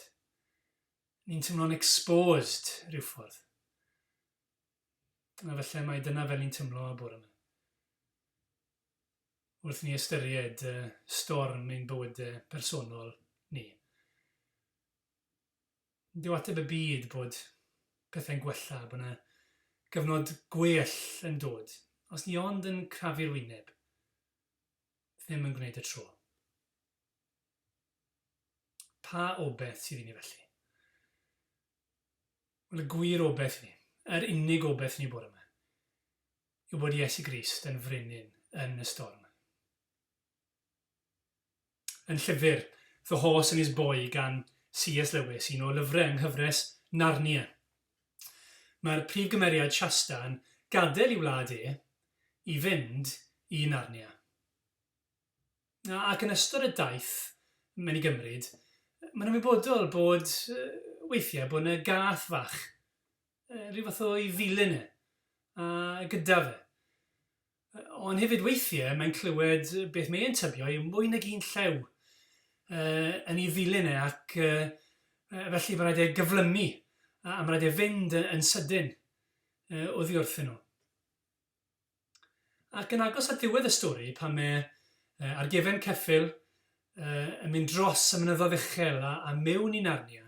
Ni'n teimlo'n exposed rhyw ffordd. A felly mae dyna fel ni'n teimlo y bore yma. Wrth ni ystyried storm ein bywydau personol ni. Dyw ateb y byd bod pethau'n gwella, bod yna gyfnod gwell yn dod. Os ni ond yn crafu'r wyneb, ddim yn gwneud y tro. Pa obaith sydd i ni felly? Wel, y gwir obaith i ni, yr unig obaith i ni bore yma, yw bod Iesu Grist yn frenin yn y storm. Yn llyfr The Horse and His Boy gan CS Lewis, un o lyfrau yng nghyfres Narnia, mae'r prif gymeriad Shasta yn gadael ei wlad e i fynd i Narnia. Ac yn ystod y daith mae'n ei gymryd, mae'n ymwybodol bod weithiau bod yna gath fach rhyw fath o'i ddilyn e, a gyda fe. Ond hefyd weithiau mae'n clywed beth mae'n tybio yw mwy nag un llew yn ei ddilyn e ac felly mae'n rhaid e gyflymu a mae'n rhaid e fynd yn sydyn oddi wrthyn nhw. Ac yn agos at ddiwedd y stori, pan mae ar gefen ceffyl yn mynd dros y mynyddoedd uchel a, a mewn i Narnia,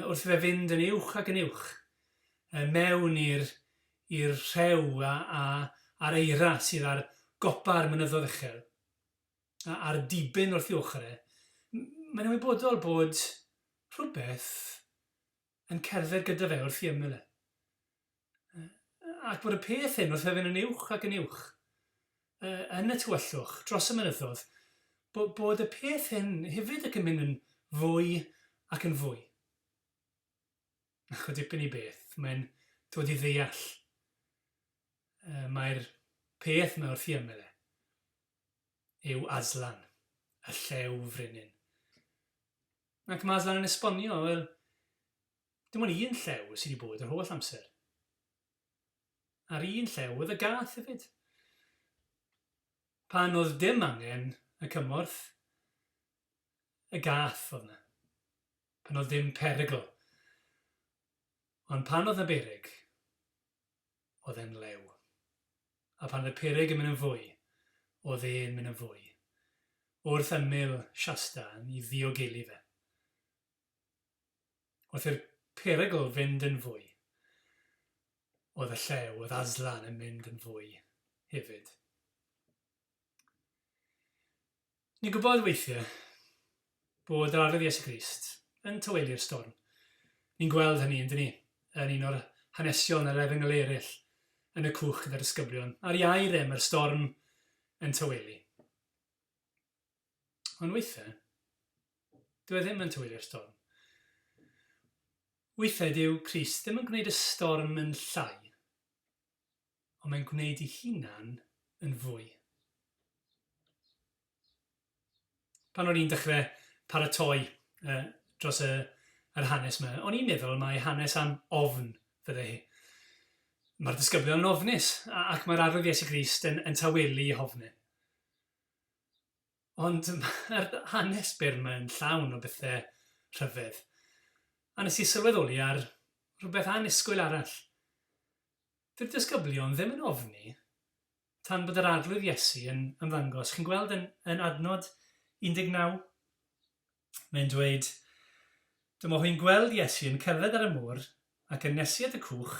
wrth i fe fynd yn uwch ac yn uwch, mewn i'r i'r rhew a, a, a'r eira sydd ar gopa'r mynyddoedd uchel, a, a'r dibyn wrth i ochr e, mae'n ymwybodol bod rhywbeth yn cerdded gyda fe wrth i ymyl e. Ac bod y peth hyn wrth fe fynd yn uwch ac yn uwch, yn y tywyllwch, dros y mynyddoedd, bod, bod y peth hyn hefyd ac yn mynd yn fwy ac yn fwy. Ac o dipyn i beth, mae'n dod i ddeall mae'r peth yma wrth i ymyl e yw Aslan, y llew frenin. Ac mae Aslan yn esbonio, wel, dim ond un llew sydd wedi bod yr holl amser. A'r un llew oedd y gath hefyd. Pan oedd dim angen y cymorth, y gath oedd yna. Pan oedd dim perygl. Ond pan oedd 'na beryg, oedd e'n lew. A pan oedd y peryg yn mynd yn fwy, oedd e'n mynd yn fwy. Wrth ymyl Shasta i ddiogelu fe. Wrth i'r perygl fynd yn fwy, oedd y llew, oedd Aslan yn mynd yn fwy hefyd. Ni'n gwybod weithiau bod yr Arglwydd Iesu Grist yn tawelu'r storm. Ni'n gweld hynny, yn dyn ni, yn un o'r hanesion yr efengyl eraill yn y cwch gyda'r disgyblion. Ar ei air e, mae'r storm yn tawelu. Ond weithiau, dyw e ddim yn tawelu'r storm. Weithiau dyw Crist ddim yn gwneud y storm yn llai, ond mae'n gwneud ei hunan yn fwy. Pan o'n i'n dechrau paratoi uh, dros y, yr hanes yma, o'n i'n meddwl mai hanes am ofn fydde hi. Mae'r disgyblion yn ofnus, ac mae'r Arglwydd Iesu Grist yn, yn tawelu eu hofnau. Ond mae'r hanes byr yma yn llawn o bethau rhyfedd. A nes i sylweddoli ar rhywbeth annisgwyl arall. Dyw'r disgyblion ddim yn ofni tan bod yr Arglwydd Iesu yn ymddangos. Chi'n gweld yn, yn adnod 19? Mae'n dweud, Dyma hwy'n gweld Iesu yn cerdded ar y môr ac yn nesu at y cwch,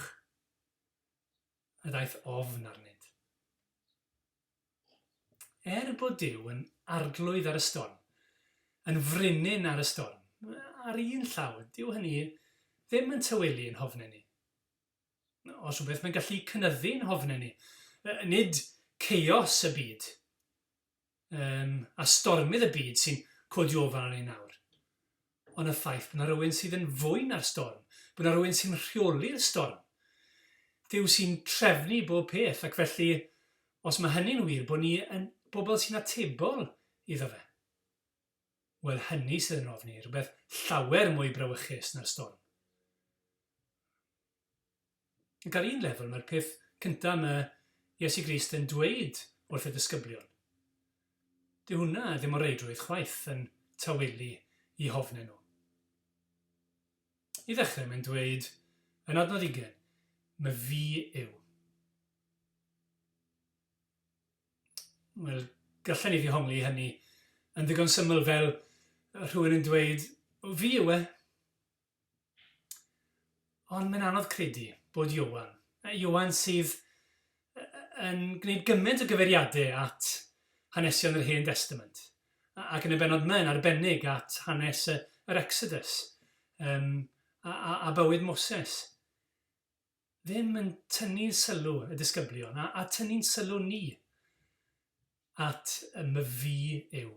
a daeth ofn arnynt. Er bod Duw yn arglwydd ar y storm, yn frenin ar y storm, ar un llaw, dyw hynny ddim yn tawelu ein hofnau ni. Os rhywbeth, mae'n gallu cynyddu'n hofnau ni. Nid chaos y byd um, a stormydd y byd sy'n codi ofan arni nawr, ond y ffaith bod yna rhywun sydd yn fwy na'r storm, bod yna rhywun sy'n rheoli'r storm. Duw sy'n trefnu bob peth, ac felly, os mae hynny'n wir, bod ni yn bobl sy'n atebol iddo fe. Wel, hynny sydd yn ofni, rhywbeth llawer mwy brawychus na'r storm. Ac ar un lefel, mae'r peth cyntaf mae Iesu Grist yn dweud wrth y disgyblion. Dyw hwnna ddim o reidrwydd chwaith yn tawelu i hofnau nhw. I ddechrau, mae'n dweud yn adnod 20, Mae fi yw. Wel, gallen ni ddihongli hynny yn ddigon syml fel rhywun yn dweud, fi yw e. Ond mae'n anodd credu bod Ioan, Ioan sydd yn gwneud gymaint o gyfeiriadau at hanesion yr Hen Destament, ac yn y bennod yma yn arbennig at hanes yr Exodus um, a, a, a bywyd Moses, ddim yn tynnu sylw y disgyblion a, a tynnu'n sylw ni at y myfi yw.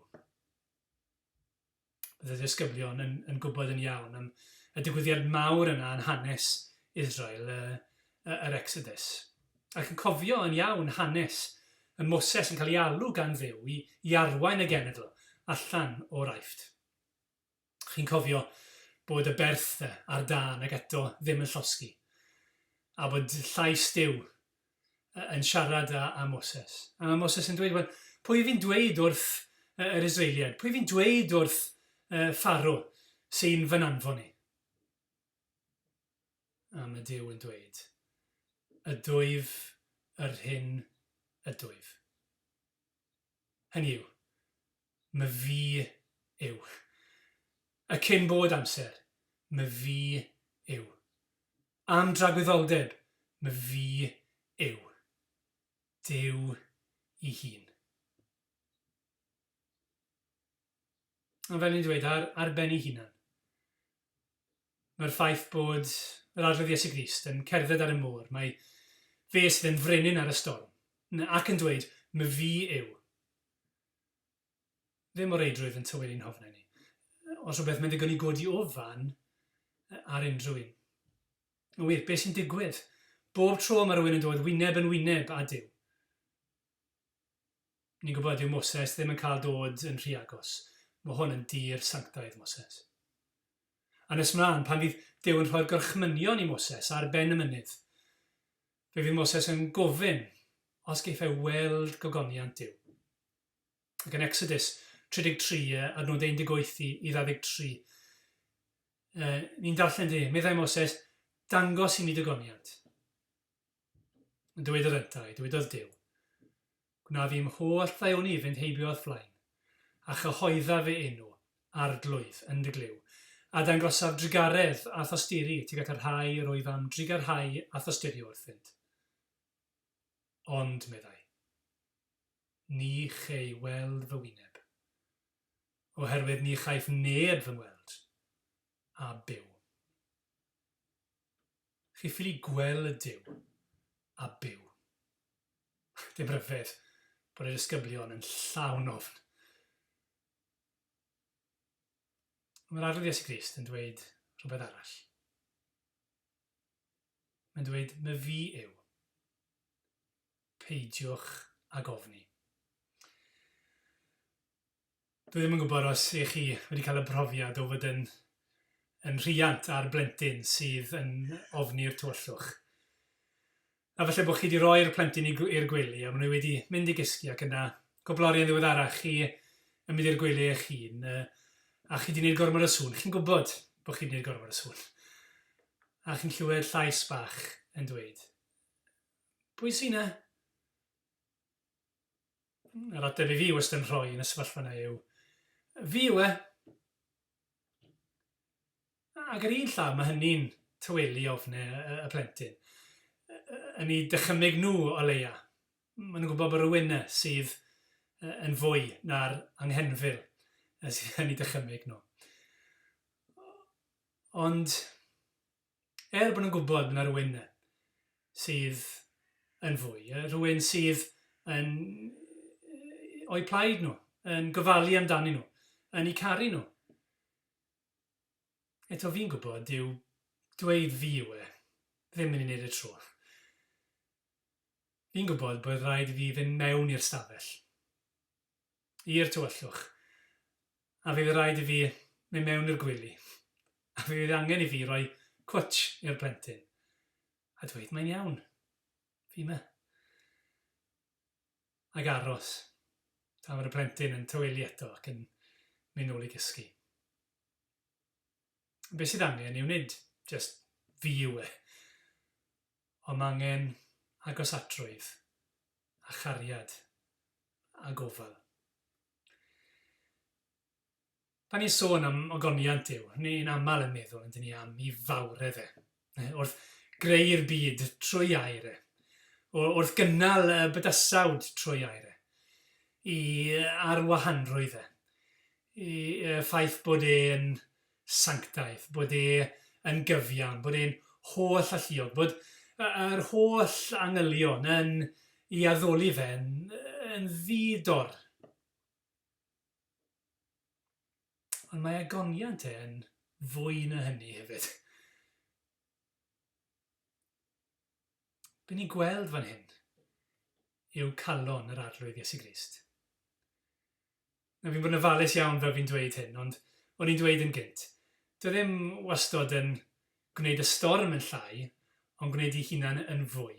Bydd y disgyblion yn, yn gwybod yn iawn am y digwyddiad mawr yna yn hanes Israel, y, y, yr Exodus. Ac yn cofio yn iawn hanes y Moses yn cael ei alw gan Dduw i, i arwain y genedl allan o'r Aifft. Chi'n cofio bod y berth ar dân ac eto ddim yn llosgi, a bod llais Duw yn siarad â, â Moses. A mae Moses yn dweud, wel, pwy fi'n dweud wrth yr Israeliaid? Pwy fi'n dweud wrth uh, Pharaoh sy'n fy nanfon i? A mae Duw yn dweud, ydwyf yr hyn ydwyf. Hynny yw, my fi yw. Y cyn bod amser, my fi yw. Am dragwyddoldeb, my fi yw. Duw i hun. Ond fel ni'n dweud, ar, ar ben ei hunan, mae'r ffaith bod yr Arglwydd Iesu Grist yn cerdded ar y môr, mae fe sydd yn frenin ar y storm, ac yn dweud, my fi yw. Ddim o reidrwydd yn tyweli'n hofnau ni. Os rhywbeth, mae'n ddigon i godi ofan ar unrhyw un. Yn wir, beth sy'n digwydd? Bob tro mae rhywun yn dod wyneb yn wyneb â Duw. Ni'n gwybod dyw Moses ddim yn cael dod yn rhy agos. Mae hwn yn dir sanctaidd, Moses. A nes mlaen, pan fydd Duw yn rhoi'r gorchmynion i Moses ar ben y mynydd, fe fydd Moses yn gofyn os geiff e weld gogoniant Duw. Ac yn Exodus 33, adnodau 18 i 23, ni'n darllen di, meddai Moses, dangos i mi dy goniant. Dywedodd yntau, dywedodd Duw, Gwnaf i'm holl ddaioni fynd heibio o'th flaen, a chyhoeddaf fy enw, Arglwydd, yn dy glyw, a dangosaf drugaredd a thosturi tuag at y rhai yr wyf am drugarhau a thosturio wrthynt. Ond, meddai, ni chei weld fy wyneb, oherwydd ni chaiff neb fy ngweld a byw. Chi ffili gweld Duw a byw. Dim rhyfedd bod y disgyblion yn llawn ofn. Mae'r Arglwydd Iesu Grist yn dweud rhywbeth arall. Mae'n dweud, my fi yw. Peidiwch ag ofni. Dwi ddim yn gwybod os ych chi wedi cael y profiad o fod yn yn rhiant ar blentyn sydd yn ofni'r tywyllwch. A falle bod chi wedi rhoi'r plentyn i'r gwely a maen nhw wedi mynd i gysgu ac yna cwpl oriau'n ddiweddarach chi yn mynd i'r gwely eich hun a chi wedi gwneud gormod o sŵn. Chi'n gwybod bod chi wedi gwneud gormod o sŵn. A chi'n clywed llais bach yn dweud, pwy sy'n 'na? Yr ateb i fi wastad yn rhoi yn y sefyllfa yna yw, fi yw e. Ac ar un llaw mae hynny'n tawelu ofne y plentyn. Yn eu dychymyg nhw o leia. Maen nhw'n gwybod bod rhywun yna sydd yn fwy na'r anghenfil sydd yn eu dychymyg nhw. Ond Er bod nhw'n gwybod bod 'na rywun sydd yn fwy, rhywun sydd yn o'u plaid nhw, yn gofalu amdanyn nhw, yn eu caru nhw. Eto fi'n gwybod dyw dweud fi yw e ddim yn ei wneud y tro. Fi'n gwybod bod rhaid i fi fynd mewn i'r stafell. i'r tywyllwch, a fe fydd rhaid i fi mynd mewn i'r gwely, a fe fydd angen i fi roi cwtsh i'r plentyn, a dweud mae'n iawn, fi 'ma. Ac aros tan fod y plentyn yn tawelu eto ac yn mynd nôl i gysgu. Be sydd angen yw nid jyst fi yw e, ond mae angen agosatrwydd a chariad a gofal. Pan ni'n sôn am ogoniant Duw, ni'n aml yn meddwl, yndyn ni, am i fawredd e, wrth greu'r byd trwy air e, wrth gynnal y bydysawd trwy air e, i arwahanrwydd e, i y ffaith bod e'n sanctaidd, bod e yn gyfiawn, bod e'n holl alluog, bod yr holl angylion yn i addoli fe yn, yn ddi-dor. Ond mae agoniant e yn fwy na hynny hefyd. Be ni'n gweld fan hyn yw calon yr Arglwydd Iesu Grist. Nawr fi'n bod yn ofalus iawn fel fi'n dweud hyn, ond o'n i'n dweud yn gynt, dyw e ddim wastod yn gwneud y storm yn llai, ond gwneud ei hunan yn fwy.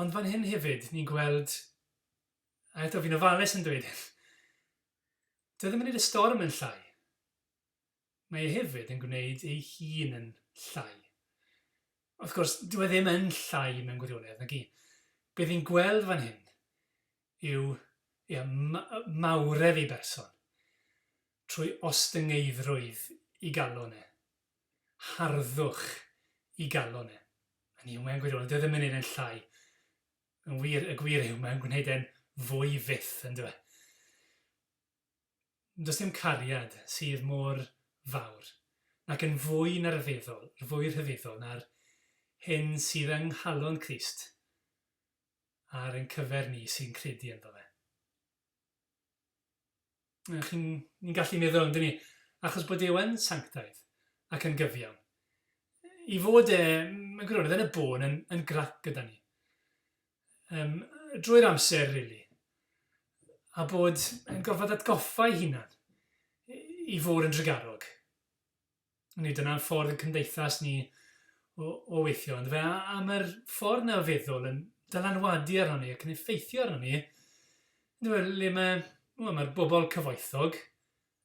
Ond fan hyn hefyd, ni'n gweld, a eto fi'n ofalus yn dweud hyn, dyw e ddim yn gwneud y storm yn llai. Mae e hefyd yn gwneud ei hun yn llai. Wrth gwrs, dyw e ddim yn llai mewn gwirionedd, nag i. Be fi'n gweld fan hyn yw ia, mawredd ei berson trwy ostyngeiddrwydd i galon e, harddwch i galon e. Hynny yw, mewn gwirionedd, dyw e ddim yn neud e'n llai. Yn wir, y gwir yw, mae'n gwneud e'n fwy fyth, yn dyw e? Does dim cariad sydd mor fawr, nac yn fwy na ryfeddol, fwy rhyfeddol na'r hyn sydd yng nghalon Crist ar ein cyfer ni sy'n credu ynddo fe. Chi'n ni'n gallu meddwl, yndyn ni, achos bod Duw yn sanctaidd ac yn gyfiawn. I fod e, mewn gwirionedd, yn y bôn yn, yn grac gyda ni. Um, drwy'r amser, really. A bod yn gorfod atgoffa ei hunan i fod yn drugarog. Nid dyna'n ffordd y cymdeithas ni o, o weithio, ond fe, a, a mae'r ffordd na o feddwl yn dylanwadu arno ni ac yn effeithio arno ni. Yndyfe, le mae, wel, mae'r bobl cyfoethog,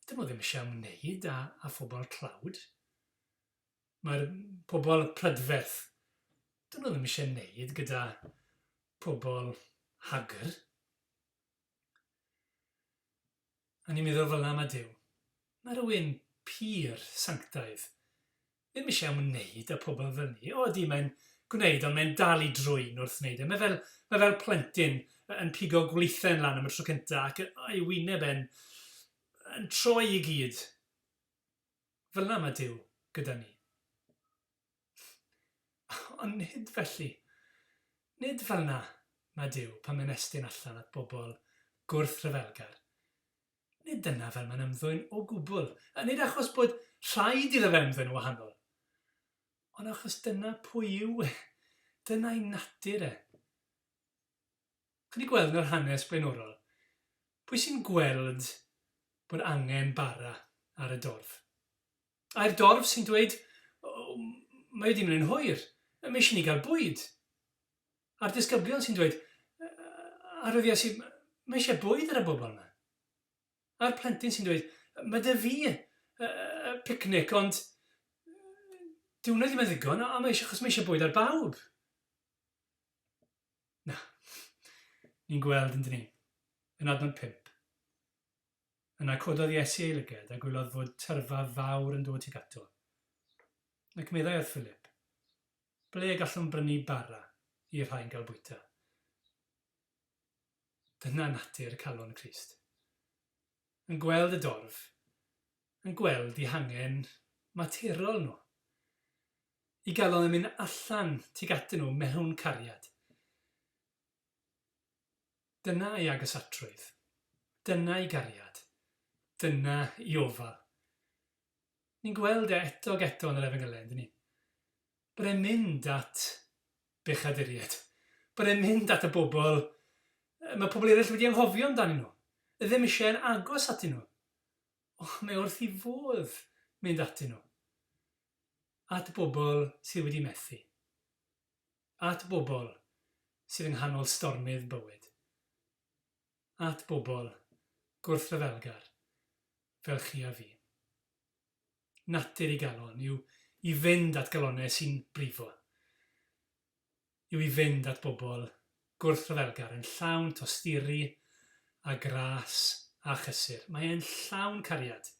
dyn nhw ddim eisiau ymwneud â, â phobl tlawd. Mae'r pobl prydferth, dyn nhw ddim eisiau wneud gyda pobl hagr. A ni'n meddwl fel 'na mae Duw. Mae rhywun pur sanctaidd ddim eisiau ymwneud â pobl fel ni. O ydy, mae'n gwneud, ond mae'n dal i drwyn wrth wneud e. Mae fel, mae fel plentyn yn pigo gwlithen lan am y tro cyntaf ac ei wyneb e'n yn troi i gyd. Fel 'na mae Duw gyda ni. Ond nid felly. Nid fel 'na mae Duw pan mae'n estyn allan at bobl gwrthryfelgar. Nid dyna fel mae'n ymddwyn o gwbl, a nid achos bod rhaid iddo fe ymddwyn yn wahanol, ond achos dyna pwy yw e, dyna'i natur e. Chi wedi gweld yn yr hanes blaenorol, Pwy sy'n gweld bod angen bara ar y dorf? Ai'r dorf sy'n dweud, mae wedi mynd yn hwyr, mae eisiau ni gael bwyd. A'r disgyblion sy'n dweud, Arwydd Iesu, mae eisiau bwyd ar y bobl yma. A'r plentyn sy'n dweud, mae dy fi picnic, ond dyw hwnna ddim yn ddigon, a mae eisiau, achos mae eisiau bwyd ar bawb. Na. Ni'n gweld yn dyn ni, yn adnod 5. Yna cododd Iesu ei lygad a gwelodd fod tyrfa fawr yn dod tuag ato. Ac meddai wrth Philip, Ble y gallwn brynu bara i'r rhain gael bwyta? Dyna natur calon Crist. Yn gweld y dorf, yn gweld eu hangen materol nhw. I galon yn mynd allan tuag atyn nhw mewn cariad. Dyna ei agosatrwydd. Dyna ei gariad. Dyna ei ofal. Ni'n gweld e eto ag eto yn yr Efengylau, yndyn ni? Bod e'n mynd at bechaduriaid. Bod e'n mynd at y bobl mae pobl eraill wedi anghofio amdanyn nhw. Ddim eisiau yn agos atyn nhw. O, mae wrth i fodd mynd atyn nhw. At bobl sydd wedi methu. At bobl sydd yng nghanol stormydd bywyd. At bobl gwrthryfelgar fel chi a fi. Natur i galon yw i fynd at galonnau sy'n brifo. Yw i fynd at bobl gwrthryfelgar yn llawn tosturi a gras a chysur. Mae e'n llawn cariad.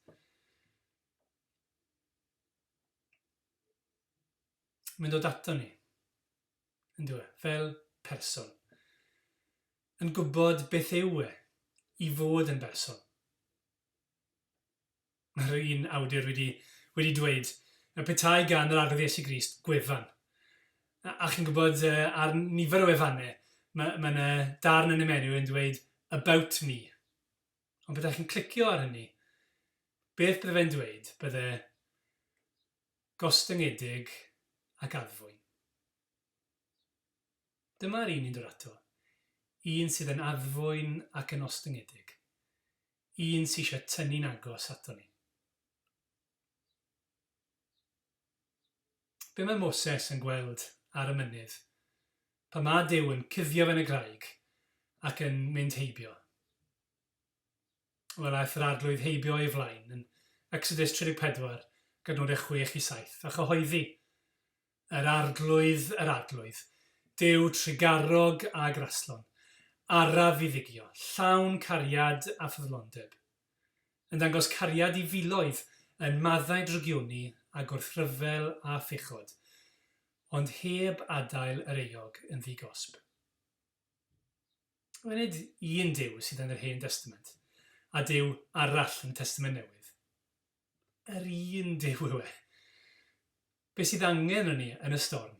Mae'n dod ato ni, yn dyw e, fel person. Yn gwybod beth yw e i fod yn berson. Mae'r un awdur wedi, wedi dweud, y petai gan yr Arglwydd Iesu Grist gwefan. A, a chi'n gwybod, ar nifer o wefannau, mae, mae yna darn yn y menu yn dweud about me. Ond petai chi'n clicio ar hynny, beth bydde fe'n dweud? Bydde gostyngedig ac addfwyn. Dyma'r un ni'n dod ato, un sydd yn addfwyn ac yn ostyngedig, un sydd eisiau tynnu'n agos ato ni. Be mae Moses yn gweld ar y mynydd pan mae Duw yn cuddio fe yn y graig ac yn mynd heibio? Wel, aeth yr arglwydd heibio o'i flaen yn Exodus 34, gadnodau 6 i 7, a chyhoeddi, Yr arglwydd, yr arglwydd, Duw trugarog a graslon, araf i ddigio, llawn cariad a ffyddlondeb, yn dangos cariad i filoedd, yn maddau drygioni a gwrthryfel a phechod, ond heb adael yr euog yn ddi-gosb. Wel, nid un Duw sydd yn yr Hen Destament, a Duw arall yn y Testament Newydd. Yr un Duw yw e. Be sydd angen yn ni yn y storm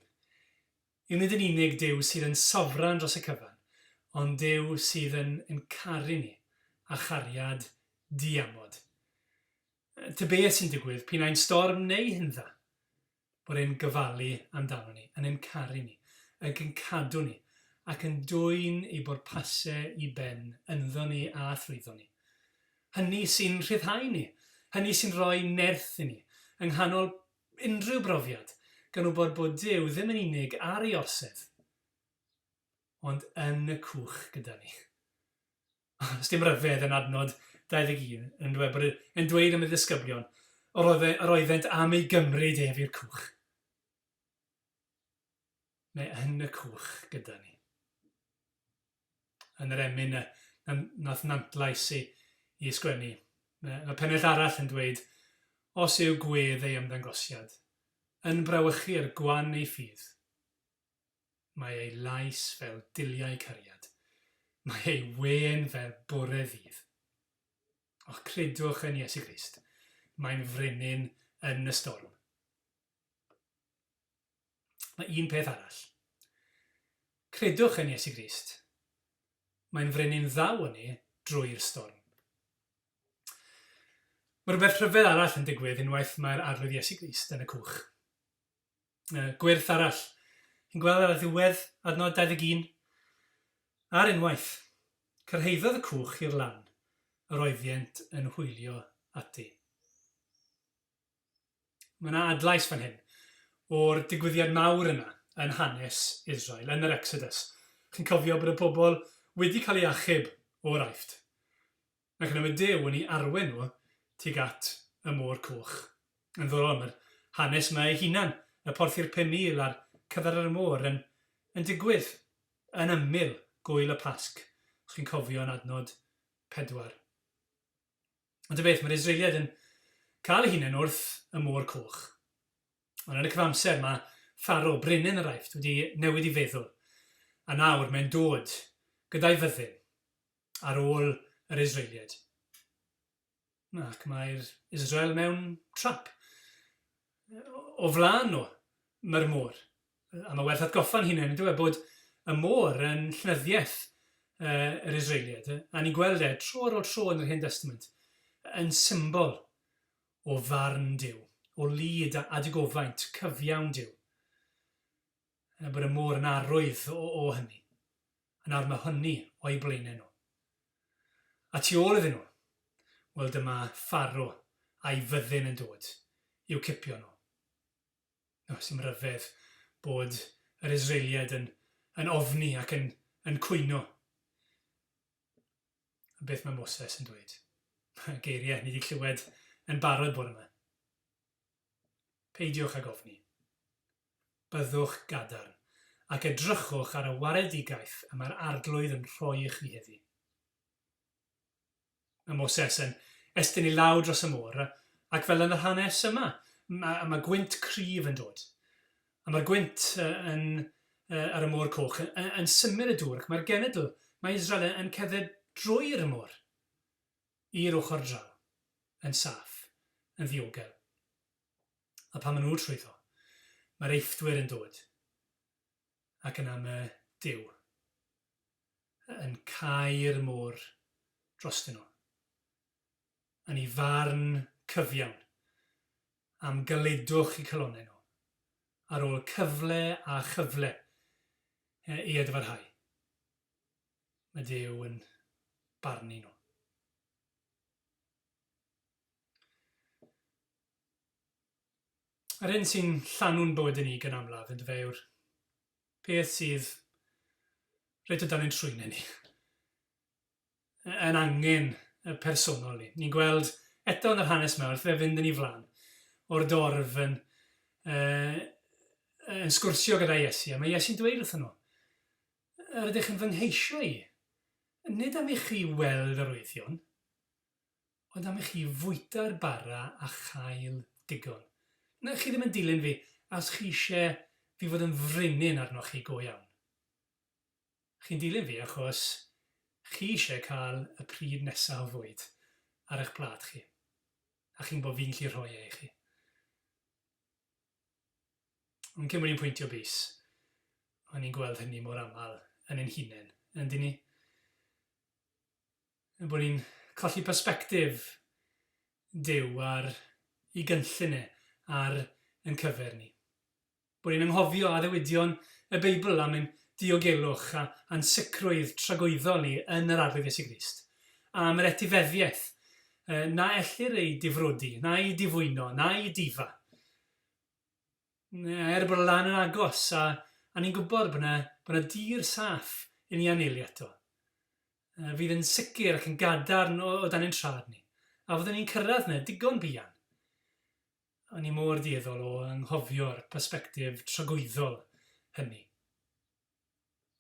yw nid yn unig Duw sydd yn sofran dros y cyfan, ond Duw sydd yn yn caru ni â chariad diamod. Ta beth sy'n digwydd, p'un ai'n storm neu hindda, bod e'n gofalu amdano ni, yn ein caru ni, ac yn cadw ni, ac yn dwyn ei bwrpasau i ben ynddo ni a thrwyddo ni. Hynny sy'n rhyddhau ni, hynny sy'n rhoi nerth i ni, yng nghanol unrhyw brofiad, gan wybod bod Duw ddim yn unig ar ei orsedd, ond yn y cwch gyda ni. Os dim rhyfedd yn adnod 21 yn dweud bod e'n dweud am ei ddisgyblion, yr oedd, yr oeddent am ei gymryd ef i'r cwch. Mae yn y cwch gyda ni. Yn yr emyn y, nath Nantlais i, i ysgwennu, mae, mae pennill arall yn dweud, os yw gwedd ei ymddangosiad, yn brawychu'r gwan ei ffydd, Mae ei lais fel diliau cariad. Mae ei wên fel bore ddydd. Och, credwch yn Iesu Grist. Mae'n frenin yn y storm. Mae un peth arall. Credwch yn Iesu Grist. Mae'n frenin ddaw â ni drwy'r storm. Mae rhywbeth rhyfedd arall yn digwydd unwaith mae'r Arglwydd Iesu Grist yn y cwch. Gwyrth arall. Chi'n gweld ar y ddiwedd adnod 21? Ar unwaith, cyrhaeddodd y cwch i'r lan. yr oeddient yn hwylio ati. Mae yna adlais fan hyn o'r digwyddiad mawr yna yn hanes Israel, yn yr Exodus. Chi'n cofio bod y pobl wedi cael eu achub o'r Aifft. Ac yna mae Duw yn ei arwain nhw tuag at y Môr Coch. Yn ddiddorol, mae'r hanes yma ei hunan, y porthi'r 5,000 a'r cyfer ar y môr, yn, yn digwydd yn ymyl gwyl y Pasg, os chi'n cofio yn adnod 4. Ond y beth, mae'r Israeliaid yn cael eu hunain wrth y Môr Coch. Ond yn y cyfamser mae Pharo, brenin yr Aifft, wedi newid ei feddwl, a nawr mae'n dod gyda'i fyddin ar ôl yr Israeliaid. Ac mae'r Israel mewn trap. O flaen nhw mae'r môr. A mae werth atgoffa'n hunain, yn dyw e, bod y môr yn llenyddiaeth yr Israeliaid. A ni'n gweld e tro ar ôl tro yn yr Hen Destament, yn symbol o farn Duw, o lid a digofaint cyfiawn Duw. Bod y môr yn arwydd o, o hynny. A nawr mae hynny o'i blaenau nhw. A tu ôl iddyn nhw, wel dyma Pharo a'i fyddin yn dod i'w cipio nhw. No, sy'n rhyfedd bod yr Israeliaid yn, yn ofni ac yn, yn cwyno. A beth mae Moses yn dweud? Geiriau ni wedi clywed yn barod bore yma. Peidiwch ag ofni. Byddwch gadarn, ac edrychwch ar y waredigaeth y mae'r Arglwydd yn rhoi i chi heddi. Mae Moses yn estyn ei law dros y môr, ac fel yn yr hanes yma, mae, mae gwynt cryf yn dod. A mae'r gwynt yn, ar y môr coch yn, yn symud y dŵr, ac mae'r genedl, mae Israel yn, yn cerdded drwy'r môr i'r ochr draw, yn saff, yn ddiogel. A pan maen nhw trwyddo, mae'r Eifftwyr yn dod, ac yna mae Duw yn cau'r môr drostyn nhw, yn ei farn cyfiawn am galedwch eu calonnau nhw, ar ôl cyfle a chyfle i edfarhau. Mae Duw yn barnu nhw. Yr hyn sy'n llanw'n bywydau ni gan amlaf, yn dyfe, yw'r peth sydd reit o dan ein trwynau ni, yn angen y personol ni. Ni'n gweld eto yn yr hanes yma, wrth fe fynd yn ei flaen, o'r dorf yn, uh, yn sgwrsio gyda Iesu, a mae Iesu'n dweud wrthyn nhw, yr ydych yn fy ngheisio i, nid am i chi weld arwyddion, Ond am i chi fwyta'r bara a chael digon. Na, chi ddim yn dilyn fi achos chi eisiau fi fod yn frenin arnoch chi go iawn. Chi'n dilyn fi achos chi eisiau cael y pryd nesaf o fwyd ar eich plât chi. A chi'n gwybod fi'n gallu rhoi e i chi. Ond cyn bod ni'n pwyntio bys, o'n ni'n gweld hynny mor aml yn ein hunain, yn dyn ni? Ein bod ni'n colli persbectif Duw ar ei gynllun e ar ein cyfer ni. Bod ni'n anghofio addewidion y Beibl am ein diogelwch a, a'n sicrwydd tragwyddol ni yn yr Arglwydd Iesu Grist, a am yr etifeddiaeth na ellir ei difrodi, na'i difwyno, na'i difa. Er bod y lan yn agos, a, a ni'n gwybod bod yna, bod yna dir saff i ni anelu ato. Fydd yn sicr ac yn gadarn o, o dan ein trad ni. A fyddwn ni'n cyrraedd yna digon buan. O'n ni mor dueddol o anghofio'r persbectif tragwyddol hynny.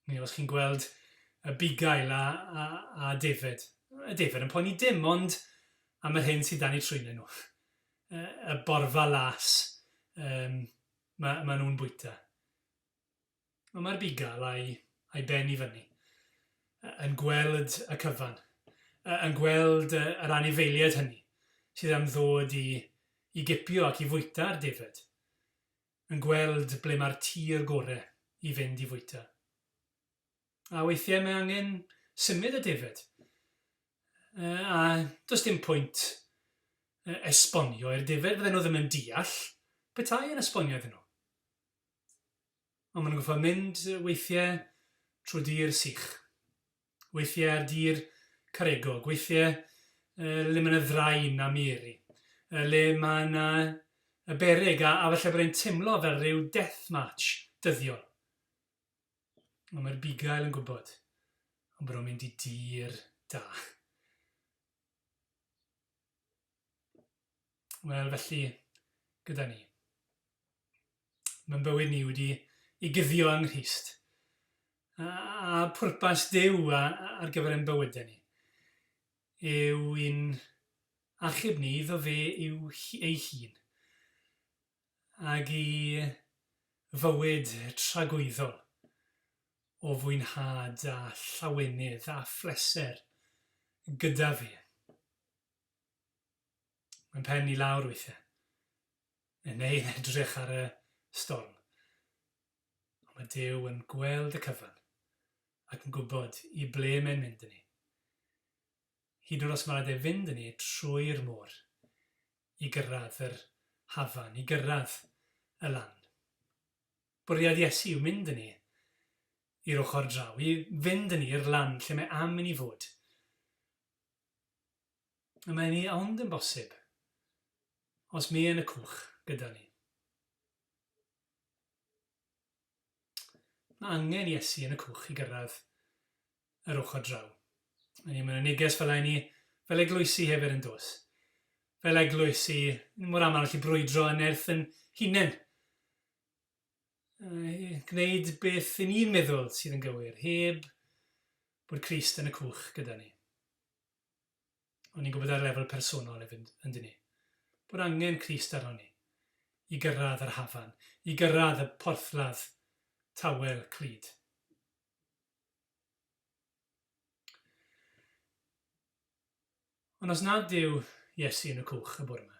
Neu os chi'n gweld y bugail a, a, a defaid. Y defaid yn poeni dim ond am yr hyn sydd dan eu trwynau nhw. Y, y borfa las um, mae, ma nhw'n bwyta. Ond mae'r bugail a'i, a'i ben i fyny yn gweld y cyfan, yn gweld yr anifeiliaid hynny sydd am ddod i, i gipio ac i fwyta'r defaid. yn gweld ble mae'r tir gore i fynd i fwyta. A weithiau mae angen symud y defaid. A does dim pwynt esbonio i'r defaid, fydden nhw ddim yn deall petai yn esbonio iddyn nhw. Ond maen nhw'n gorfod mynd weithiau trwy dir sych. Weithiau ar dir caregog, weithiau Le mae yna ddrain a miri. Le mae yna y beryg a, a falle bod e'n teimlo fel rhyw death march dyddiol. Ond mae'r bugail yn gwybod ond bod o'n mynd i dir da. Wel, felly, gyda ni. Mae'n bywyd ni wedi i guddio yng Nghrist. A, a pwrpas Duw ar gyfer ein bywydau ni yw i'n achub ni iddo fe yw ei hun ac i fywyd tragwyddol o fwynhad a llawenydd a phleser gyda fe. Mae'n pen i lawr weithiau, neu yn edrych ar y storm. Ond mae Duw yn gweld y cyfan ac yn gwybod i ble mae'n mynd â ni. Hyd yn oed os mae rhaid e fynd â ni trwy'r môr i gyrraedd yr hafan, i gyrraedd y lan. Bwriad Iesu yw mynd â ni i'r ochr draw, i fynd â ni i'r lan lle mae am i ni fod. A mae hynny ond yn bosib os mae yn y cwch gyda ni. Mae angen Iesu yn y cwch i gyrraedd yr ochr draw. Mae yna neges fel ni, fel eglwysi hefyd yn dos. Fel eglwysi, mor aml allu brwydro yn nerth yn hunain. Gwneud beth i ni'n meddwl sydd yn gywir, heb bod Crist yn y cwch gyda ni. Ond ni'n gwybod ar lefel personol hefyd, yn dyn ni, bod angen Crist arnon ni i gyrraedd yr hafan, i gyrraedd y porthladd tawel clyd. Ond os nad yw Iesu yn y cwch y bore yma,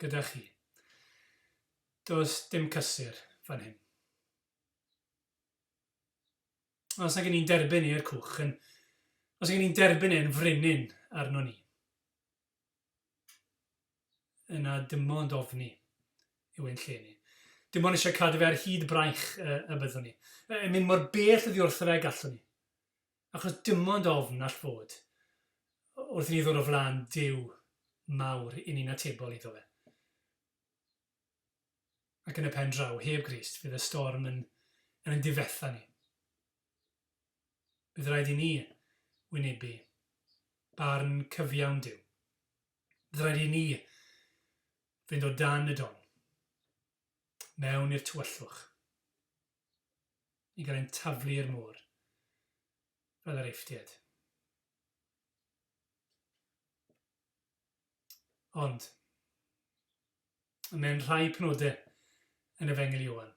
gyda chi, does dim cysur fan hyn. Os nag 'yn ni'n derbyn e i'r cwch, yn, os nag 'yn ni'n derbyn e'n frenin arno ni, yna dim ond ofni yw ein lle ni. Dim ond eisiau cadw fe ar hyd braich y, y byddwn ni. Yn mynd mor bell oddi wrtho fe gallwn ni. Achos dim ond ofn all fod wrth i ni ddod o flaen Duw mawr i ni'n atebol iddo fe. Ac yn y pen draw, heb Grist, fydd y storm yn, yn ein difetha ni. Bydd rhaid i ni wynebu barn cyfiawn Duw. Bydd rhaid i ni fynd o dan y don, mewn i'r tywyllwch, i gael ein taflu i'r môr, fel yr Eifftiaid. Ond, mewn rhai penodau yn Efengyl Ioan,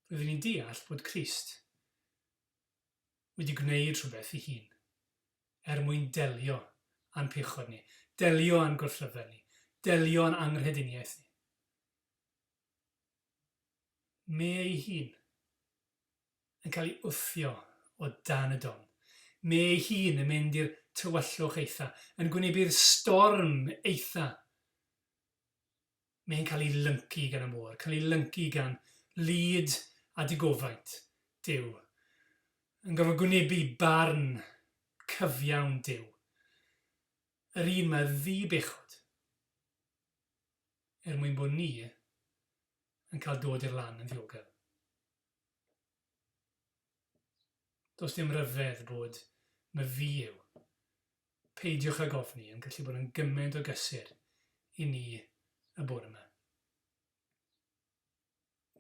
rydyn ni'n deall bod Crist wedi gwneud rhywbeth ei hun er mwyn delio â'n pechod ni, delio â'n gwrthryfel ni, delio â'n anghrediniaeth ni. Mae ei hun yn cael ei wthio o dan y don. Mae ei hun yn mynd i'r tywyllwch eitha, yn gwynebu'r storm eitha. Mae'n cael ei lyncu gan y môr, cael ei lyncu gan lid a digofaint Duw. Yn gorfod gwynebu barn cyfiawn Duw. Yr un mae ddi-bechod. Er mwyn bod ni yn cael dod i'r lan yn ddiogel. Does dim rhyfedd bod my fi yw. Peidiwch ag ofni yn gallu bod yn gymaint o gysur i ni y bore yma.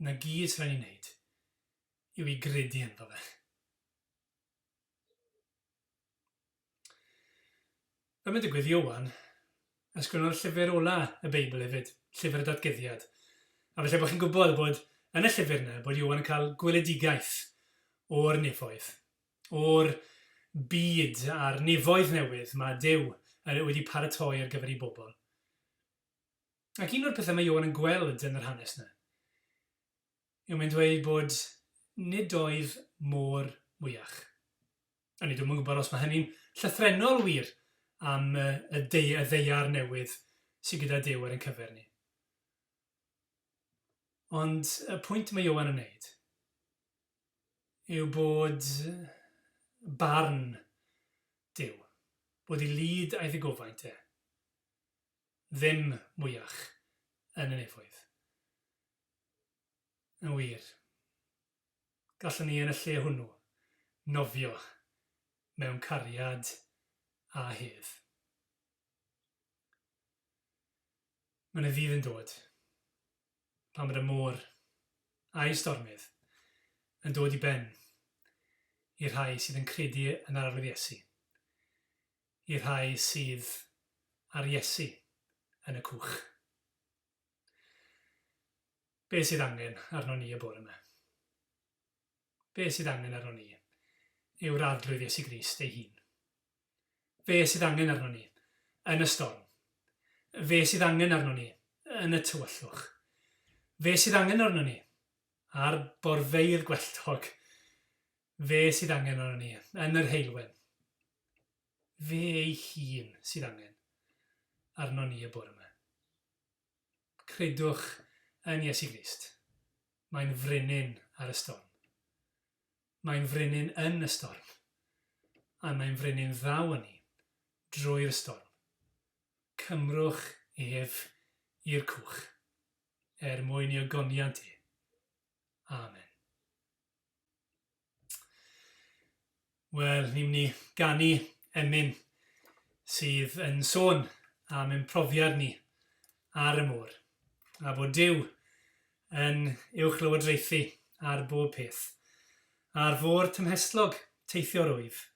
Na gyd sy'n rhaid ni wneud yw i gredu ynddo fe. Fel mae'n digwydd, Ioan ysgrifennodd llyfr ola y Beibl hefyd, llyfr y Datguddiad. A falle bod chi'n gwybod bod yn y llyfr yna bod Ioan yn cael gweledigaeth o'r nefoedd, o'r byd a'r nefoedd newydd mae Duw wedi paratoi ar gyfer ei bobl. Ac un o'r pethau mae Ioan yn gweld yn yr hanes yna yw mae'n dweud bod nid oedd môr mwyach. A ni dwi'm yn gwybod os mae hynny'n llythrennol wir am y, y, de, y ddeiar newydd sydd gyda Duw ar ein cyfer ni. Ond y pwynt mae Ioan yn wneud yw bod barn Duw. Bod ei lid a'i ddigofaint e ddim mwyach yn y nefoedd. Yn wir, gallwn ni yn y lle hwnnw nofio mewn cariad a hedd. Mae 'na ddydd yn dod pan bod y môr a'i stormydd yn dod i ben i'r rhai sydd yn credu yn yr Arglwydd Iesu, i'r rhai sydd ar Iesu yn y cwch. Be sydd angen arnon ni y bore yma? Be sydd angen arnon ni yw'r Arglwydd Iesu Grist ei hun. Fe sydd angen arnon ni yn y storm. Fe sydd angen arnon ni yn y tywyllwch. Fe sydd angen arnon ni ar borfeydd gwelltog. Fe sydd angen arnon ni yn yr heulwen. Fe ei hun sydd angen arnon ni y bore yma. Credwch yn Iesu Grist. Mae'n frenin ar y storm. Mae'n frenin yn y storm. A mae'n frenin ddaw â ni drwy'r storm. Cymrwch ef i'r cwch, er mwyn i ogoniant e. Amen. Wel, ni'n mynd i ganu emyn sydd yn sôn am ein profiad ni ar y môr, a bod Duw yn uwchlywodraethu ar bob peth. Ar fôr tymhestlog teithio'r wyf,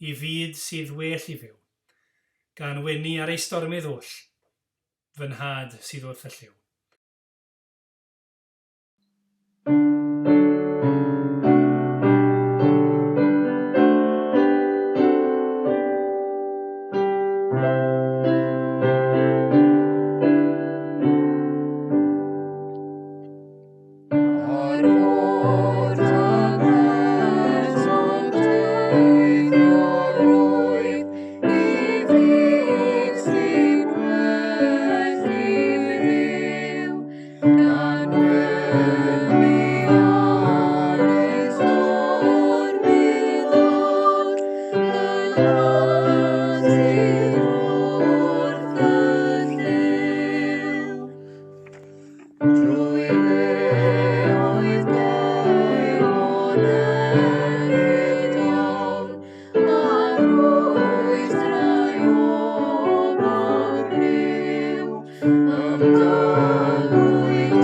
i fyd sydd well i fyw, gan wenu ar ei stormydd oll, fy nhad sydd wrth y llyw. Ar fôr tymhestlog teithio'r wyf, i fyd sy'n well i fyw. Gan wenu ar ei stormydd oll, fy nhad sydd wrth y llyw. Drwy leoedd geirwon erfyd iawn, a rhwystrau o bob rhyw, Ymdalwyd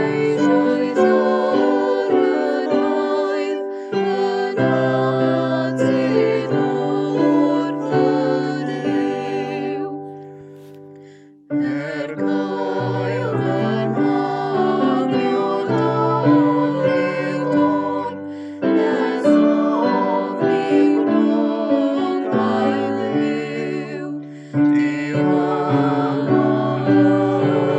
eisoes o'r mynnoedd, fy nhad sydd wrth y llyw. Er cael fy nhafio dal i'r don, nes ofni gwrthgael yw.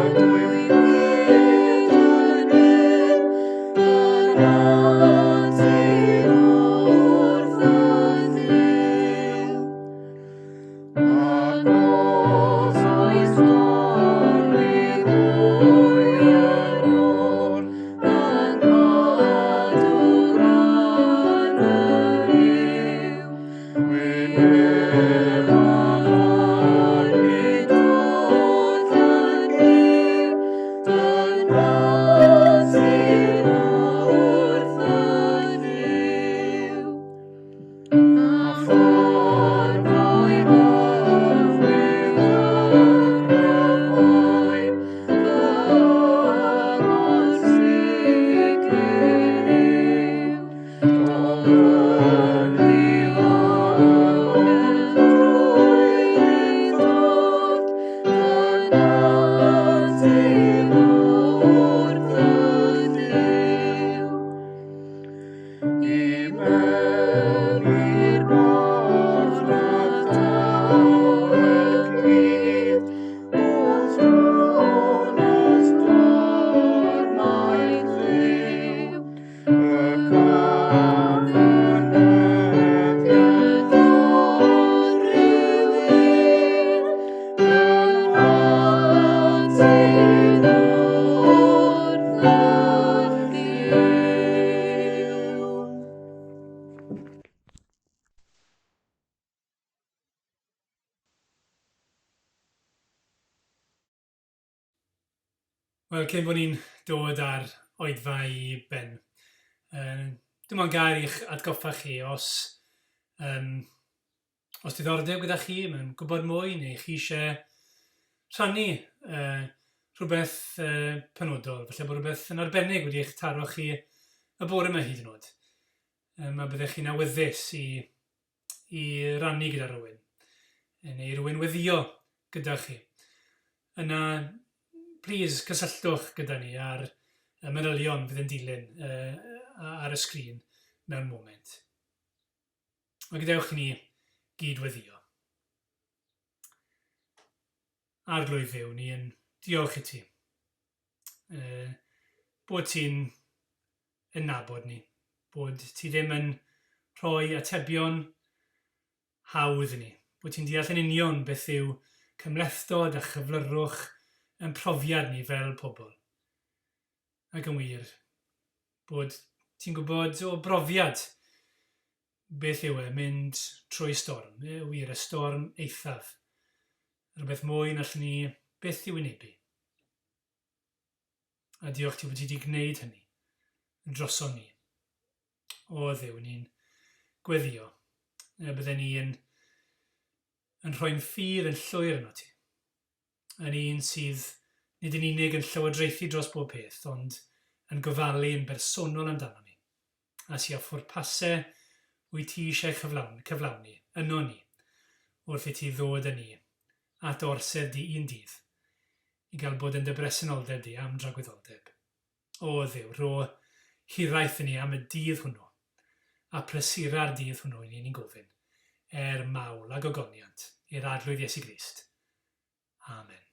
Wel, cyn bod ni'n dod ar oedfa i ben, uh, dim ond gair i'ch atgoffa chi os, um, os diddordeb gyda chi mewn gwybod mwy neu chi eisiau rhannu uh, rhywbeth uh, penodol, falle bod rhywbeth yn arbennig wedi eich taro chi y bore yma hyd yn oed. Um, a byddech chi'n awyddus i i rannu gyda rhywun, neu rhywun weddio gyda chi, yna plîs cysylltwch gyda ni ar y manylion fydd yn dilyn ar y sgrin mewn moment. A gadewch i ni gyd weddio. Arglwydd Dduw, ni yn diolch i ti. Bod ti'n yn nabod ni, bod ti ddim yn rhoi atebion hawdd i ni, bod ti'n deall yn union beth yw cymhlethdod a chyflyrwch yn profiad ni fel pobl. Ac yn wir, bod ti'n gwybod o brofiad beth yw e mynd trwy storm, wir, y storm eithaf. Rhywbeth mwy na allwn ni byth i wynebu. A diolch ti bod ti wedi gwneud hynny droson ni. O Dduw, ni'n gweddio. Y bydden ni yn, yn rhoi'n ffydd yn llwyr yno ti. Yn un sydd nid yn unig yn llywodraethu dros bob peth, ond yn gofalu yn bersonol amdano ni. A sy â phwrpasau wyt ti eisiau chyflawn, cyflawni yno ni, wrth i ti ddod â ni at orsedd di un dydd, i gael bod yn dy bresenoldeb di am dragwyddoldeb. O Dduw, rho hiraeth i ni am y dydd hwnnw, a prysura'r dydd hwnnw i ni ni'n gofyn, er mawl a gogoniant i'r Arglwydd Iesu Grist. Amen.